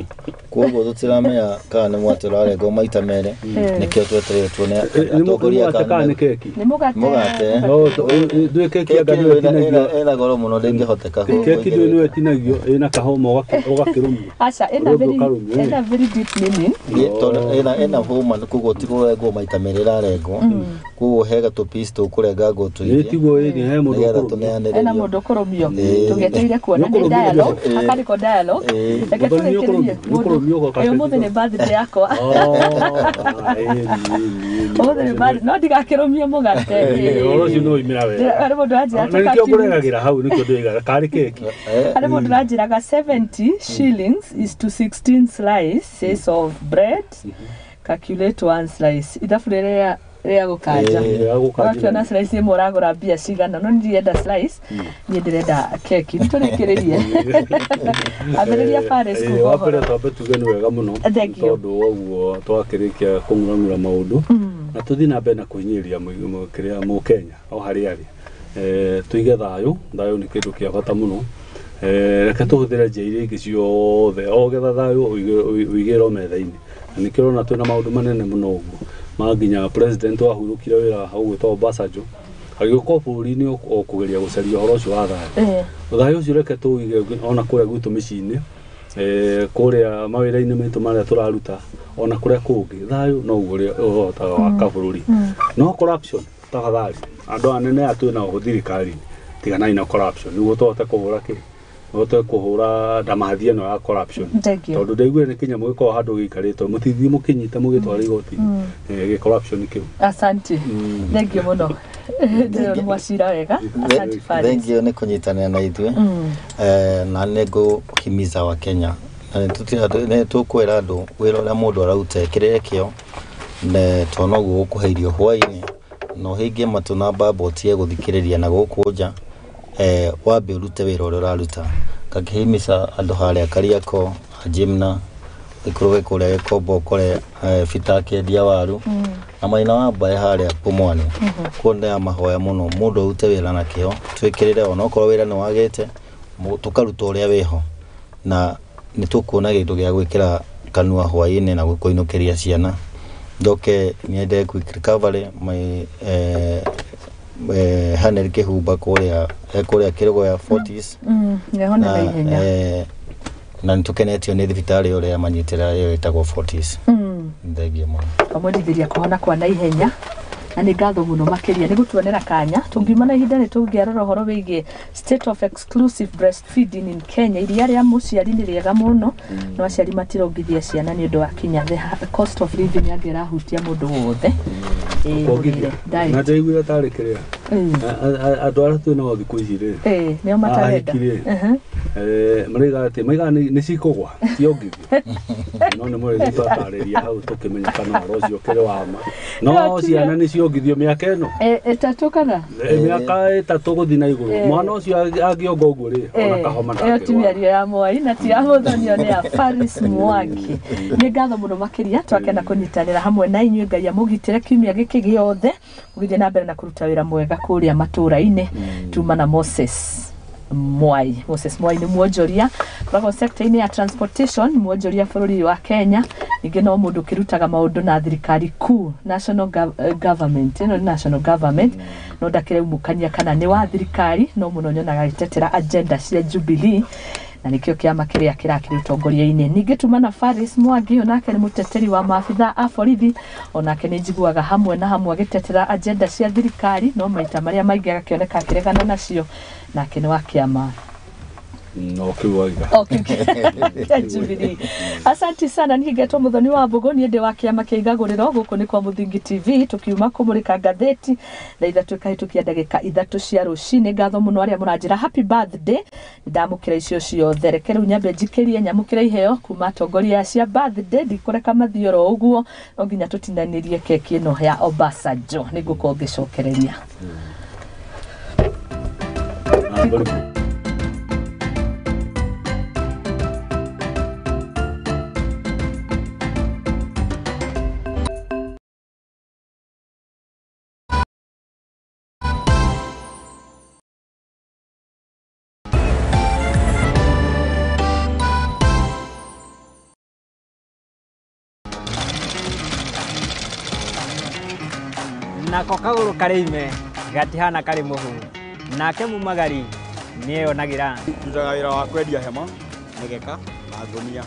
S1: koguo tũtiramenya kana nĩ mwatĩ ũrarengwo maita merĩ nĩkĩo twetereire tuone atongoria
S3: kana nĩ keki
S2: nĩ mũgate
S1: mũgate
S3: no ndũĩ keki anga nĩwe ĩtinagio
S1: ĩna goro mũno ndĩngĩhoteka
S3: keki ndũĩ nĩwe ĩtinagio ĩna kahũma ũgakĩrũmio
S2: aca ĩna very deep meaning
S1: tondũ ĩna hũma koguo ti kũrengwo maita merĩ ĩrarengwo koguo he gatũ piece tũkũrengangwo tũingĩ
S3: tiguo ĩni he mũndũ
S1: nĩgetha
S2: ena
S1: tũneanĩrĩrio
S2: mũndũ kũrũmio tũgĩetereire kuona nĩ dialogue akarĩko dialogue reke tũrĩkĩrĩrie ũmũthĩ nĩ birthday yakwa ũmũthĩ nĩ birthday no ndigakĩrũmio mũgate
S3: ũhoro ũcio nĩ woimĩra wega
S2: harĩ mũndũ anjĩra
S3: na nĩkĩo ngũregagĩra hau nĩkĩo ndĩigaga karĩ keki
S2: harĩ mũndũ ũranjĩraga 70 shillings is to 16 slices of bread calculate one slice ithabu rĩrĩa rĩa gũkanja ũgakĩona slice ĩmwe ũragũra mbia cigana no ndirenda slice niĩ ndĩrenda keki nĩtũrĩkĩrĩrie ambĩrĩria Paris kuga
S3: wa mbere
S2: ũhoro
S3: twambe tuge nĩ wega mũno
S2: Thank you.
S3: tondũ wa ũguo twakĩrĩkia kũng'urang'ura maũndũ na tũthiĩ na mbere na kũhinyĩrĩria kĩrĩa mũkenya o harĩa arĩ tũige thayũ thayũ nĩ kĩndũ kĩa bata mũno reke tũhũthĩre njĩra iria ingĩ ciothe o getha thayũ ũigĩrwo metha-inĩ na nĩkĩo ũrona twĩna maũndũ manene mũno ũguo ma nginya president wahurũkire wĩra ũgwĩtwo Obasanjo agĩũka o bũrũri-inĩ o kũgeria gũcaria ũhoro ũcio wa thayũ thayũ ũcio reke tũwĩige ona kũrĩa gwitũ mĩciĩ-inĩ kũrĩa mawĩra-inĩ maitũ marĩa tũraruta ona kũrĩa kũngĩ thayũ noguo ũrĩa ũhotaga gwaka bũrũri no corruption tafadhali andũ anene aya twĩ nao thirikari-inĩ tiganai na corruption nĩguo tũhote kũhũra kĩ tũhote kũhũra ndamathi ĩno ya corruption
S2: Thank you.
S3: tondũ ndaiguire nĩ kĩnyamũ gĩkoragwo handũ gĩikarĩtwo mũtithiĩ mũkĩnyite mũgĩtwara igoti-inĩ gĩ corruption kĩu
S2: asante thank you mũno ndĩrona mwacira wega asante Faris
S1: Thank you nĩ kũnyitanĩra na ithuĩ na nĩ ngũhimiza wa Kenya na nĩ tũkwĩra andũ wĩra ũrĩa mũndũ araruta ekĩrĩre kĩo tondũ noguo ũkũhe irio hwaĩ-inĩ na ũhingie matũ na mbamba ũtige gũthikĩrĩria na gũkũ nja wambe ũrute wĩra ũrĩa ũraruta ngakĩhimiza andũ harĩa Kariakoo Jimna ikũrũke kũrĩa Gĩkomba ũkore Bita akĩendia waru na Maina wa Mbae harĩa Pumwani kuo nĩ mahoya mũno mũndũ arute wĩra na kĩo twĩkĩrĩre onokorwo wĩra nĩ wagĩte tũkaruta ũrĩa wĩho na nĩ tũkuona kĩndũ gĩa gwĩkĩra kanua hwaĩ-inĩ na kũinũkĩria ciana njoke nyende quick recovery my Hanel Kĩhumba kũrĩa kũrĩa Kĩrũgũya Fortis
S2: nĩhone na ihenya
S1: na nĩ tũkenetio nĩ thibitarĩ ũrĩa manyitĩra ĩyo ĩtagwo Fortis thengiũ mũno
S2: kamwendithĩria kũhona kwa naihenya na nĩ ngatho mũno makĩria nĩ gũtuonera kanya tũngiuma na ihinda nĩ tũngĩarora ũhoro wĩgiĩ state of exclusive breastfeeding in Kenya iria rĩa mũciari nĩ rĩega mũno no aciari matirongithia ciana nĩ ũndũ wa kinya the cost of living yangĩ ĩrahutia mũndũ wothe
S3: kuongithia na ndaiguire tarĩ kĩrĩa andũ arĩa twĩ nao thikũ ici rĩ
S2: nĩo matarenda
S3: ahiki rĩ maraiga atĩ maigaga nĩ cikũgwa ciongithio no nĩ mũrĩthi twatarĩria hau tũkĩmenya kana ũhoro ũcio ũkĩrĩ wa ma no ciana nĩ ciongithio mĩaka ĩno
S2: ĩtatũ kana
S3: mĩaka ĩtatũ gũthiĩ na igũrũ mwana ũcio angĩonga ũguo rĩ ona kahoma
S2: ĩyo ti mĩario ya Mwai na ti ya Mũthoni nĩ ya Faris Mwangi nĩ ngatho mũno makĩria twakena kũnyitanĩra hamwe na inyuĩ Ngai amũgitĩre kiumia gĩkĩ gĩothe ũgĩthiĩ na mbere na kũruta wĩra mwega kũrĩa matũũra-inĩ tuma na Moses Mwai Moses Mwai nĩ mwonjoria koragwo sector-inĩ ya transportation mwonjoria bũrũri wa Kenya ningĩ no mũndũ ũkĩrutaga maũndũ na thirikari kuu national government ĩno nĩ national government no ndakĩraumũkania kana nĩ wa thirikari no mũno nyonaga agĩtetera agenda cia Jubilee na nĩkĩo kĩama kĩrĩa kĩrakĩrĩ ũtongoria-inĩ ningĩ tuma na Faris Mwangi onake nĩ mũteteri wa maabitha a borithi onake nĩ njiguaga hamwe na hamwe agĩtetera agenda cia thirikari no maita marĩa maingĩ agakĩoneka akĩregana nacio nake nĩ wa kĩama
S3: no kĩu waiga
S2: kĩa Jubilee. Asante sana niĩ ngetwo Muthoni wa Mbũgũ niĩ ndĩ wa kĩama kĩa Igagũrĩro gũkũ nĩ kwa Mũthingi TV tũkiuma kũmũrĩka ngathĩti thaa ithatũ ĩkahĩtũkia ndagĩka ithatũ cia rũcinĩ ngatho mũno arĩa mũranjĩra happy birthday ndamũkĩra icio ciothe reke rĩu nyambe njikĩrie nyamũkĩre iheo kuma atongoria cia birthday ndikũreka mathiĩ oro ũguo no nginya tũtinanĩrie keki ĩno ya Obasanjo nĩngũkorwo ngĩcokereria.
S4: Nako kagũrũ karĩ ime gatihana karĩ mũhu, nake mumagari nĩeyonagĩra.
S5: Ndutaga wĩra wa kwendia hema, mĩgeka na ngũnia.